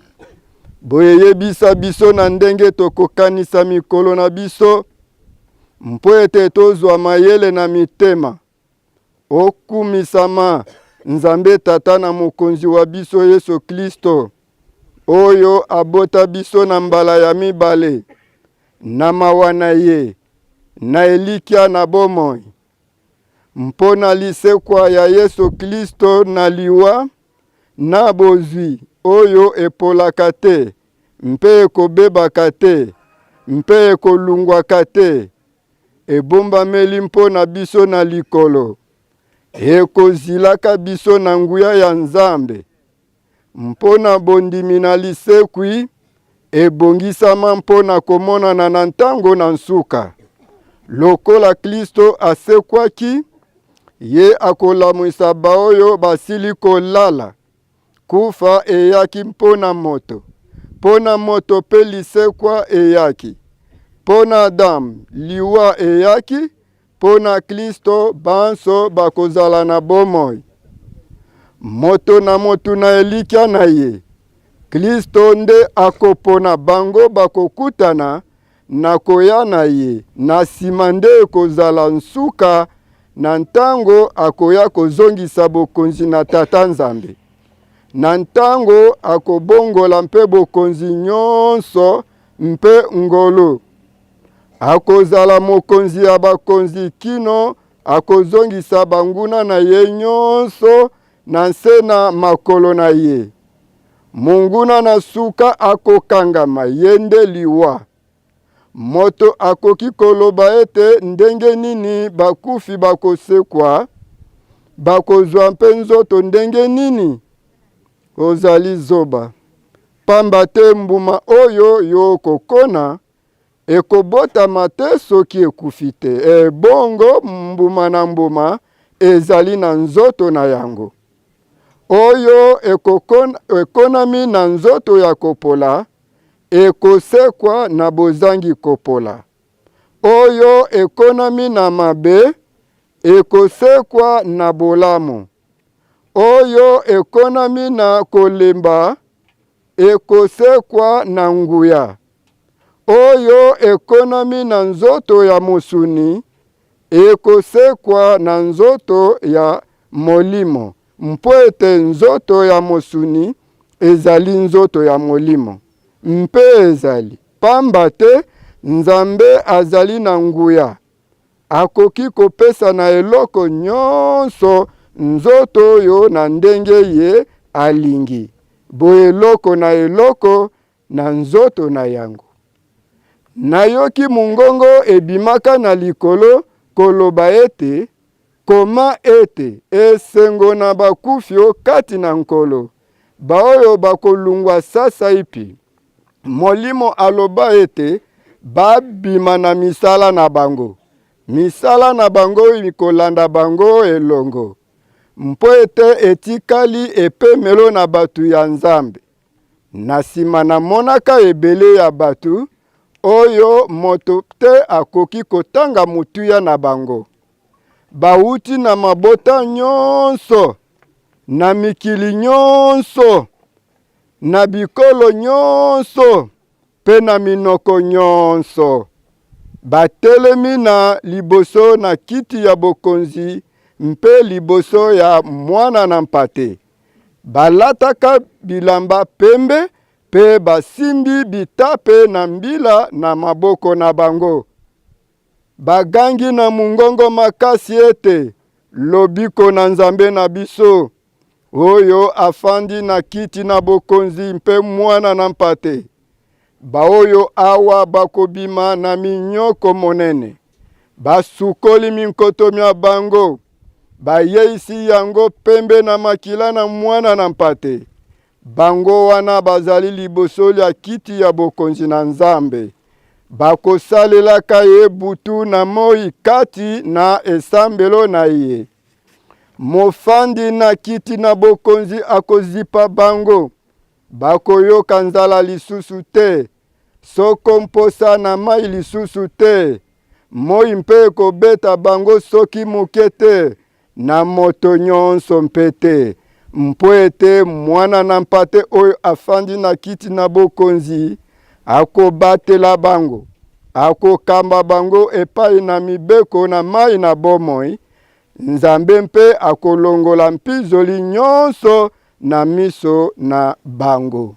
Boye yebisa biso na ndenge tokokanisa mikolo na biso, mpo ete tozwa mayele na mitema. Okumisama, Nzambe Tata na Mokonzi wa biso Yesu Klisto, oyo abota biso na mbala ya mibale, na mawa na ye, na elikya na bomoi. Mpo na lisekwa ya Yesu Klisto na liwa, na bozwi oyo epolaka te mpe ekobebaka te mpe ekolungwaka te, ebombameli mpo na biso na likolo, ekozilaka biso na nguya ya Nzambe. Mpo na bondimi na lisekwi ebongisama mpo na komonana na ntango na nsuka. Lokola Klisto asekwaki, ye akolamwisa baoyo basili kolala. Kufa eyaki mpo na moto, mpo na moto mpe lisekwa eyaki. Mpo na Adam, liwa eyaki, Mpo na Klisto, banso bakozala na bomoi. Moto na moto na elikya na ye. Klisto nde akopona bango bakokutana na koya na ye, na nsima nde ekozala nsuka na ntango akoya kozongisa bokonzi na Tata Nzambe, na ntango akobongola mpe bokonzi nyonso mpe ngolu. Akozala mokonzi ya bakonzi kino akozongisa banguna na ye nyonso na nse na makolo na ye. Monguna na suka akokangama, ye nde liwa. Moto akoki koloba ete ndenge nini bakufi bakosekwa, bakozwa mpe nzoto ndenge nini? Ozali zoba, pamba te mbuma oyo yo okokona ekobotama te soki ekufi te. E, bongo mbuma na mbuma ezali na nzoto na yango. Oyo ekonami na nzoto ya kopola ekosekwa na bozangi kopola. Oyo ekonami na mabe ekosekwa na bolamu. Oyo ekonami na kolemba ekosekwa na nguya. Oyo ekonami na nzoto ya mosuni ekosekwa na nzoto ya molimo, mpo ete nzoto ya mosuni ezali nzoto ya molimo. Mpe ezali pamba te Nzambe azali na nguya Akoki kopesa na eloko nyonso nzoto oyo na ndenge ye alingi, boye eloko na eloko na nzoto na yango. Nayoki mongongo ebimaka na likolo koloba ete, Koma ete, Esengo na bakufi o kati na Nkolo, baoyo bakolungwa sasaipi. Molimo aloba ete babima na misala na bango, misala na bango mikolanda bango elongo, mpo ete etikali epemelo na bato ya Nzambe. Na nsima namonaka ebele ya bato oyo moto te akoki kotanga motuya na bango, bauti na mabota nyonso, na mikili nyonso, na bikolo nyonso mpe na minoko nyonso, batelemi na liboso na kiti ya bokonzi mpe liboso ya Mwana na Mpate. Balataka bilamba pembe mpe basimbi bitape na mbila na maboko na bango. Bagangi na mongongo makasi ete, Lobiko na Nzambe na biso, oyo afandi na kiti na bokonzi mpe Mwana na Mpate. Baoyo awa bakobima na minyoko monene, basukoli minkoto mya bango, bayeisi yango pembe na makila na Mwana na Mpate. Bango wana bazali liboso lya kiti ya bokonzi na Nzambe, bakosalelaka ye butu na moi kati na esambelo na ye. Mofandi na kiti na bokonzi akozipa bango, bakoyoka nzala lisusu te, soko mposa na mai lisusu te, moi mpe ekobeta bango soki moke te, na moto nyonso mpe te, mpo ete Mwana na Mpate oyo afandi na kiti na bokonzi akobatela bango, akokamba bango epai na mibeko na mai na bomoi, Nzambe mpe akolongola mpizoli nyonso na miso na bango.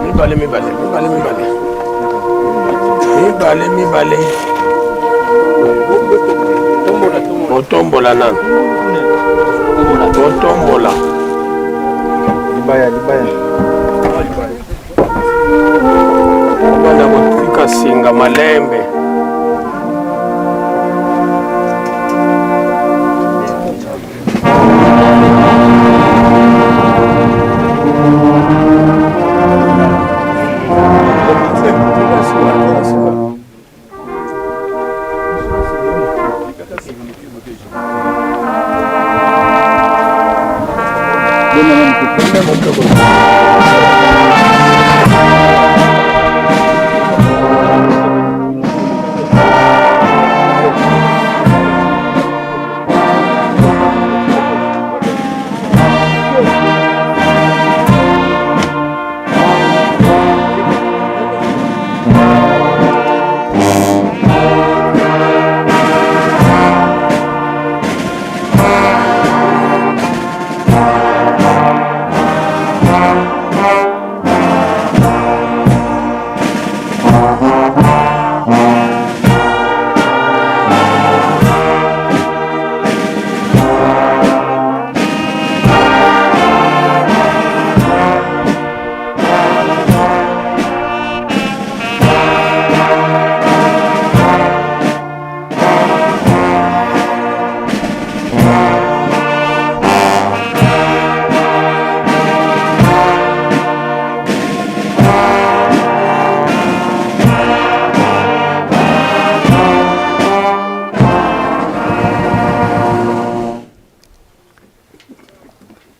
Mibale, mibale, mibale, mibale. Mibale, mibale. Otombola nanu. Otombola. Libaya, libaya. Obanda kotika singa malembe.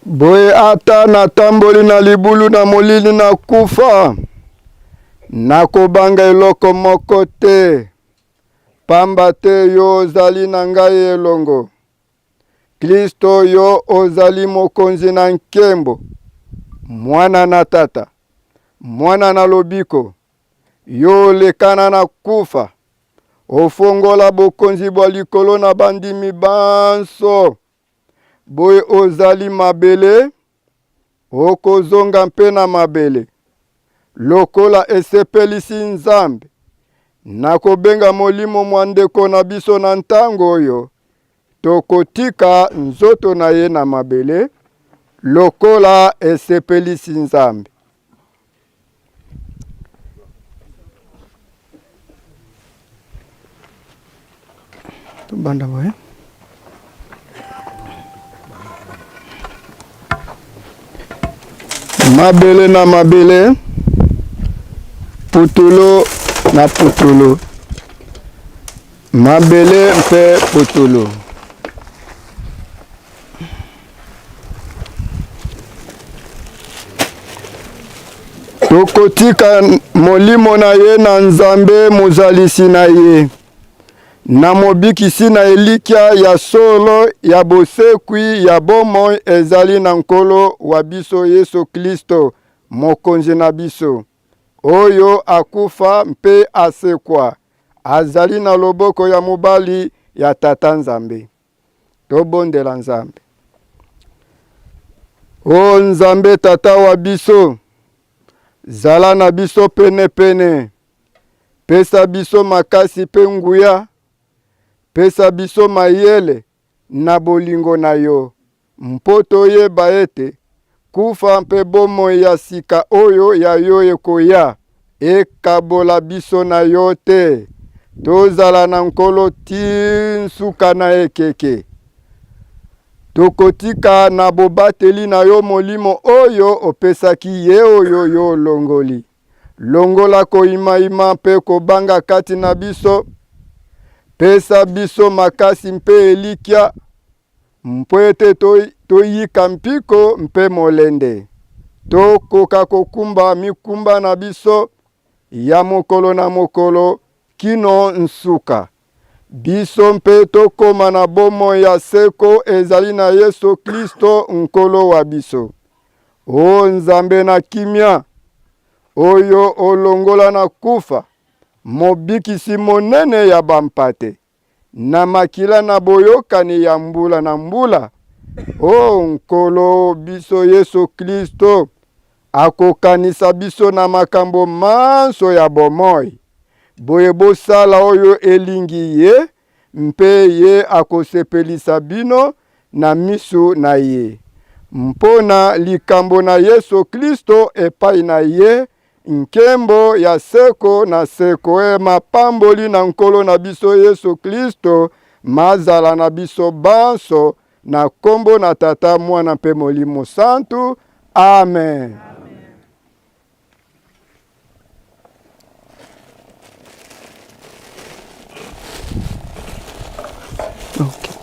Boye ata natamboli na libulu na molili na kufa, nakobanga eloko moko te, pamba te yo ozali na ngai elongo. Klisto, yo ozali Mokonzi na nkembo, Mwana na Tata, Mwana na lobiko, yo olekana na kufa, ofongola bokonzi bwa likolo na bandimi banso. Boye ozali mabele, okozonga mpe na mabele. Lokola esepelisi Nzambe, nakobenga molimo mwa ndeko na biso na ntango oyo tokotika nzoto na ye na mabele, lokola esepelisi Nzambe. Tobanda boye. Mabele na mabele, putulu na putulu, mabele mpe putulu. Tokotika molimo na ye na Nzambe mozalisi na ye, na mobikisi na elikya ya solo ya bosekwi ya bomoi ezali na Nkolo wa biso Yesu Klisto, Mokonzi na biso, oyo akufa mpe asekwa, azali na loboko ya mobali ya Tata Nzambe. Tobondela Nzambe. O Nzambe Tata wa biso, zala na biso penepene, pesa biso makasi mpe nguya, pesa biso mayele na bolingo na yo, mpo toyeba ete kufa mpe bomoi ya sika oyo ya yo ekoya ekabola biso na yo te. Tozala na Nkolo tii nsuka na ekeke. Tokotika na bobateli na yo Molimo oyo opesaki ye oyo yo olongoli. Longola koimaima mpe kobanga kati na biso. Pesa biso makasi mpe elikya, mpo ete toyika mpiko mpe molende, tokoka kokumba mikumba na biso ya mokolo na mokolo kino nsuka. Biso mpe tokoma na bomoi ya seko ezali na Yesu Klisto Nkolo wa biso. O Nzambe na kimia, oyo olongola na kufa Mobikisi monene ya bampate, na makila na boyokani ya mbula na mbula, o Nkolo biso Yesu Klisto, akokanisa biso na makambo manso ya bomoi. Boye bosala oyo elingi ye, mpe ye akosepelisa bino na miso na ye. Mpo na likambo na Yesu Klisto epai na ye nkembo ya seko na seko. E mapamboli na Nkolo na biso Yesu Klisto mazala na biso banso, na nkombo na Tata, Mwana mpe Molimo Santu. Amen. Okay.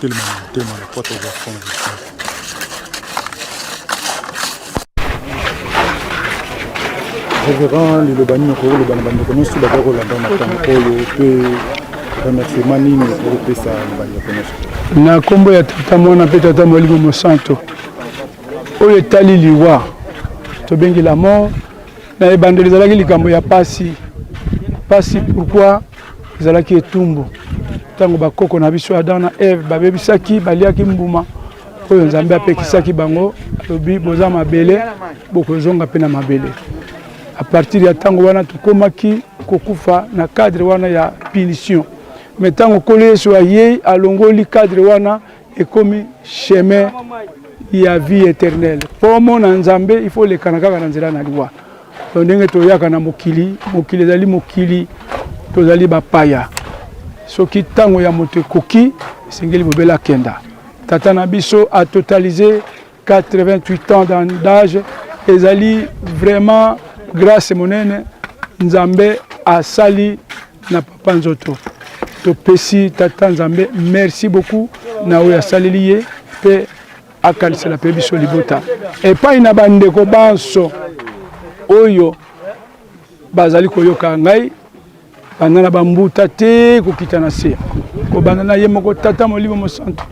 Telema telema na pota oza fond. Reverend, liloba nini okoki koloba na bandeko nyonso baza kolanda makambo oyo mpe remerciement nini okoki kopesa na bandeko nyonso? Na nkombo ya Tata, Mwana mpe Tata Molimo Mosanto, oyo etali liwa tobengi la mort, na ebandeli ezalaki likambo ya pasi pasi. Pourquoi? Ezalaki etumbu ntango bakoko na biso Adam na Eve babebisaki, baliaki mbuma oyo Nzambe apekisaki bango, alobi boza mabele, bokozonga mpe na mabele. A partir ya ntango wana tokomaki kokufa na cadre wana ya punition. Mais ntango Nkolo Yesu ayei, alongoli cadre wana, ekomi chemin ya vie éternelle. Mpo omona Nzambe, il faut olekana kaka na nzela na liwa. Donc ndenge toyaka na mokili, mokili ezali mokili, tozali bapaya. Soki ntango ya moto ekoki, esengeli bobele akenda. Tata na biso a totalisé 88 ans d'âge, ezali vraiment grâce monene Nzambe asali na papa Nzoto. Topesi tata Nzambe merci beaucoup na oyo asaleli ye mpe akanisela mpe biso libota. Epai na bandeko banso oyo bazali koyoka ngai, banda na bambuta te kokita na se, kobanda na ye moko Tata Molimo Mosantu,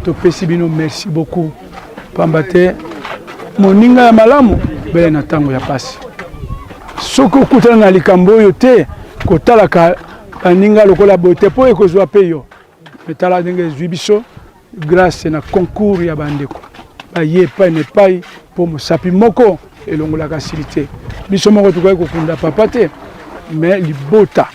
topesi bino merci beaucoup, pamba te moninga ya malamu bele na ntango ya pasi. Soki okutana na likambo oyo te, kotalaka baninga lokola boye te, mpo ekozwa mpe yo. Tala ndenge ezwi biso grâce na concours ya bandeko baye epai na epai, mpo mosapi moko elongolaka sili te. Biso moko tokoki kokunda papa te, mais libota,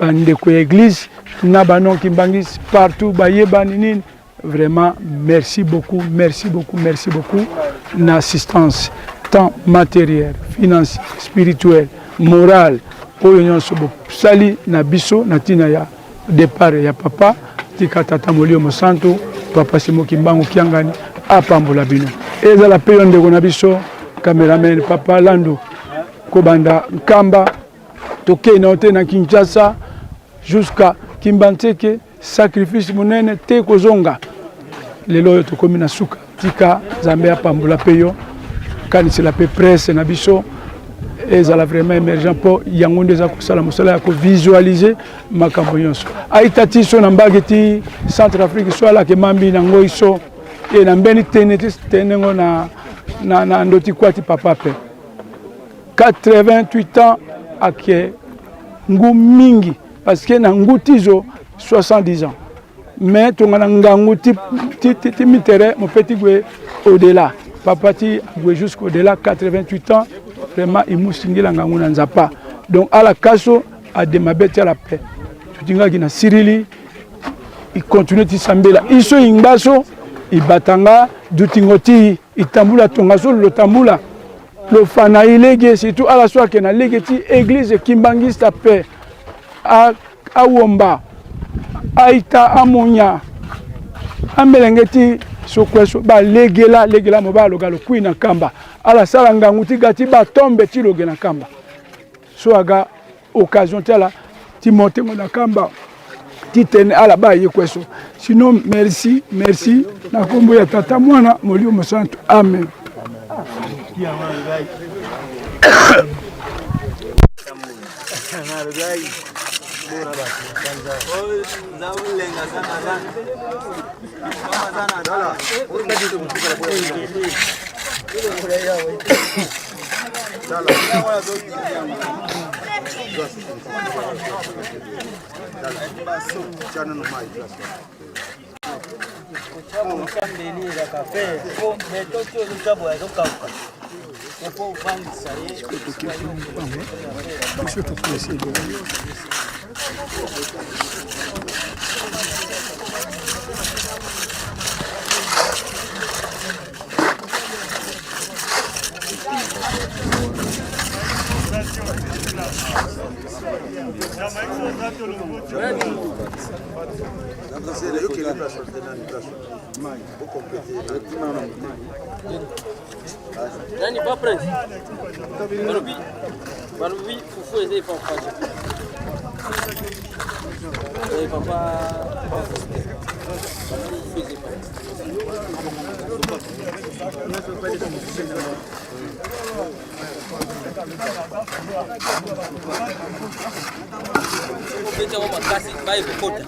bandeko ya église na banon kimbangisi partout bayebani nini, vraiment merci beaucoup, merci beaucoup, merci beaucoup na assistance tant matériel, financier, spirituel, moral oyo nyonso bosali na biso na ntina ya départ ya papa. Tika Tata Molimo Mosantu, Papa Simo Kimbangu Kiangani apambola bino. Ezala mpe yo ndeko na biso cameraman Papa Landu, kobanda Nkamba tokei na yo te na Kinshasa jusqu'à Kimbanseke, sacrifice monene te kozonga. Lelo oyo tokomi na suka, tika Nzambe apambola mpe yo, kanisela mpe presse na biso ezala vraiment émergent, mpo yango nde eza kosala mosala ya kovisualiser makambo nyonso. Aita ti so na mbaki ti Centre Afrique so alake mambi na ngoi so e na mbeni tene ti tenengo na, na, na ndoti kwati papa pe 88 ans ake ngu mingi, parce que na ngu tizo 70 ans, mais tonga na ngangu ti, ti, ti, ti mitere mopeti gwe au-delà papa ti gwe jusqu'au delà 88 ans vraiment imusingila ngangu na nzapa. Donc ala kaso adema beti ala pe tutingaki na sirili ikontinue ti sambela iso ingbaso ibatanga dutingo ti itambula tonga so lotambula lofana ilege surtout ala so ake na lege ti église kimbangista pe awomba aita amonya amelenge ti sokweso balegela legela mo baloga lokui na kamba ala sala ngangu ti gati batombe ti loge na kamba so aga occasion ti ala ti montengo na kamba ti tene ala ba ye kweso. Sinon merci, merci na kombo ya Tata, Mwana, Molimo Mosantu, amen. Nani ba prince? Balobi balobi fufu eza epa faci. Eh papa fufu eza epa. Obeti yango makasi baye kokota.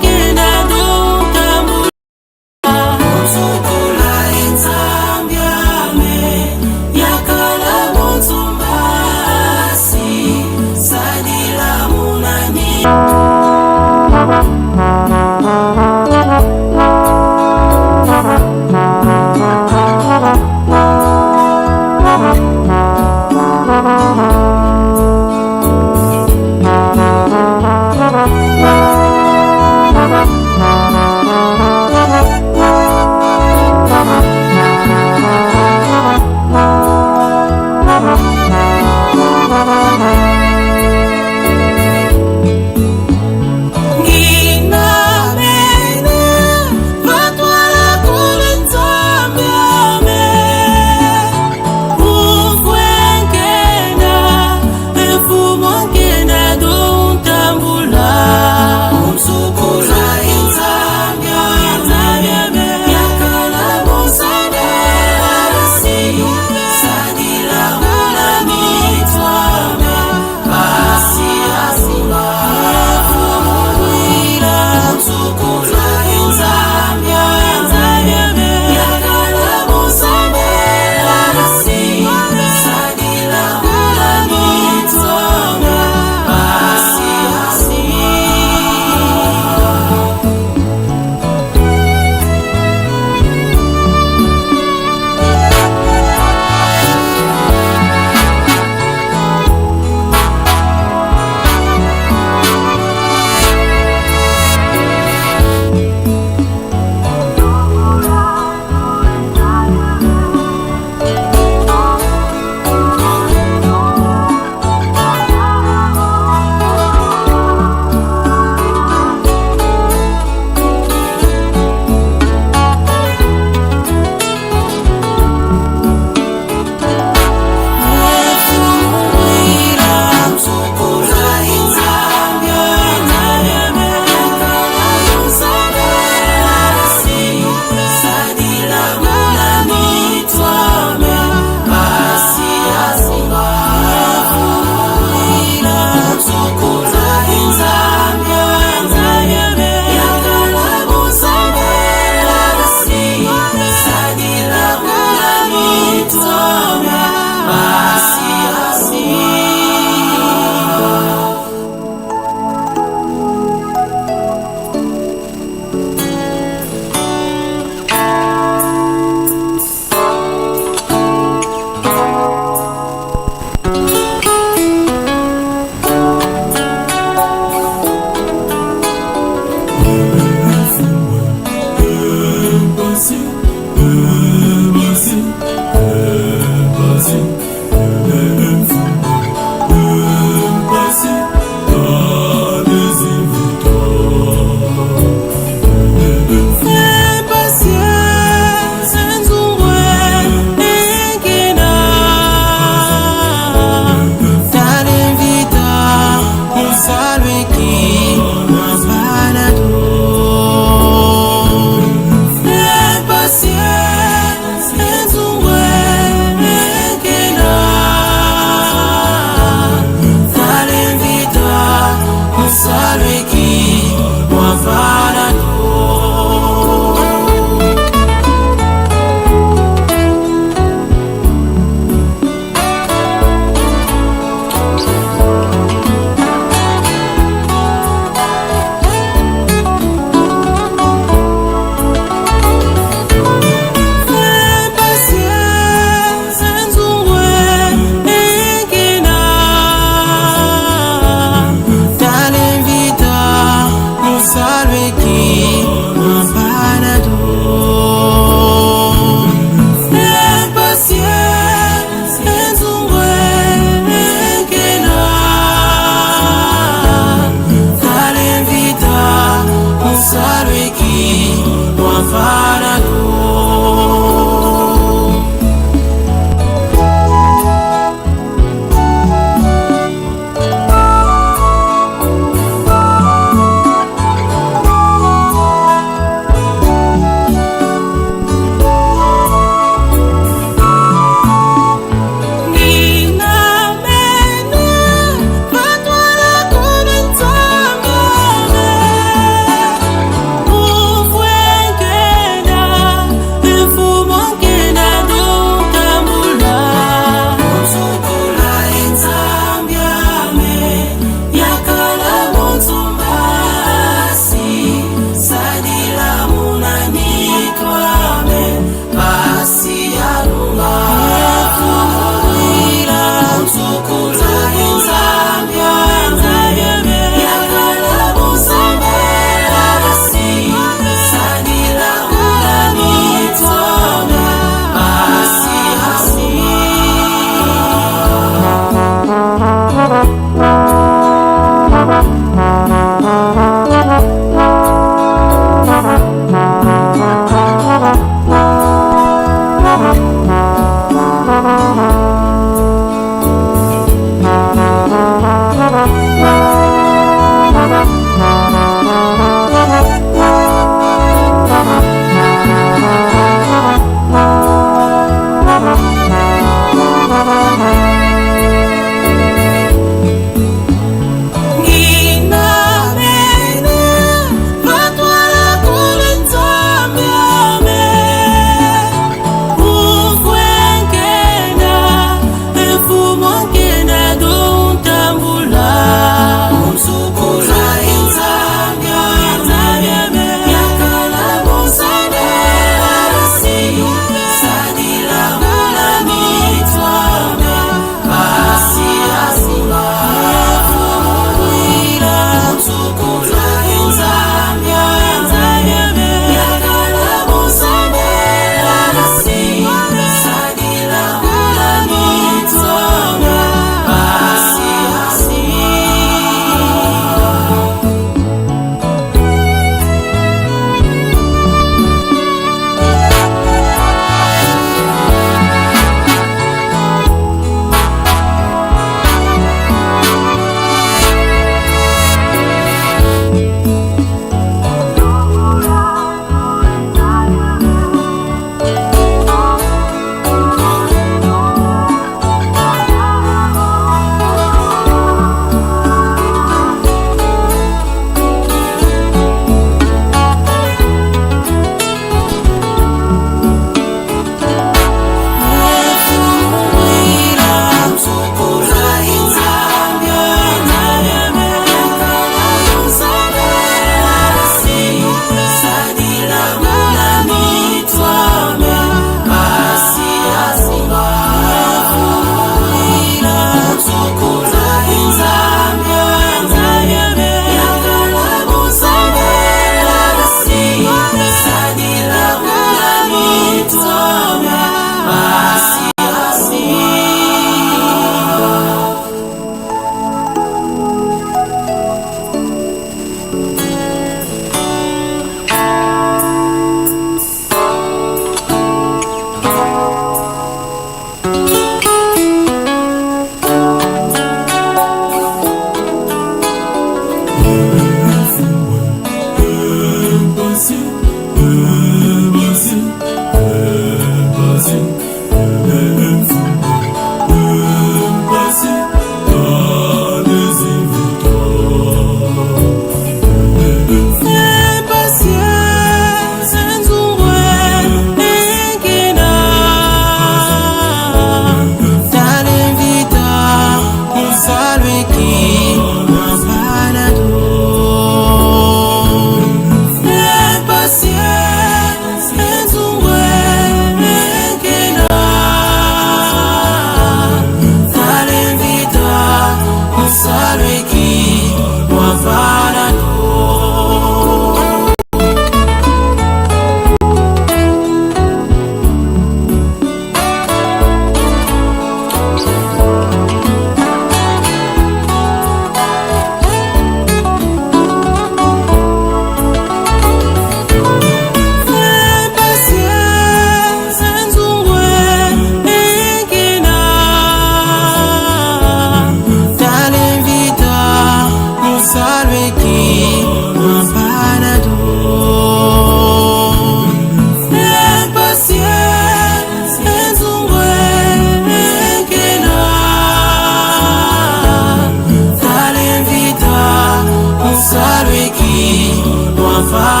Celui qui doit.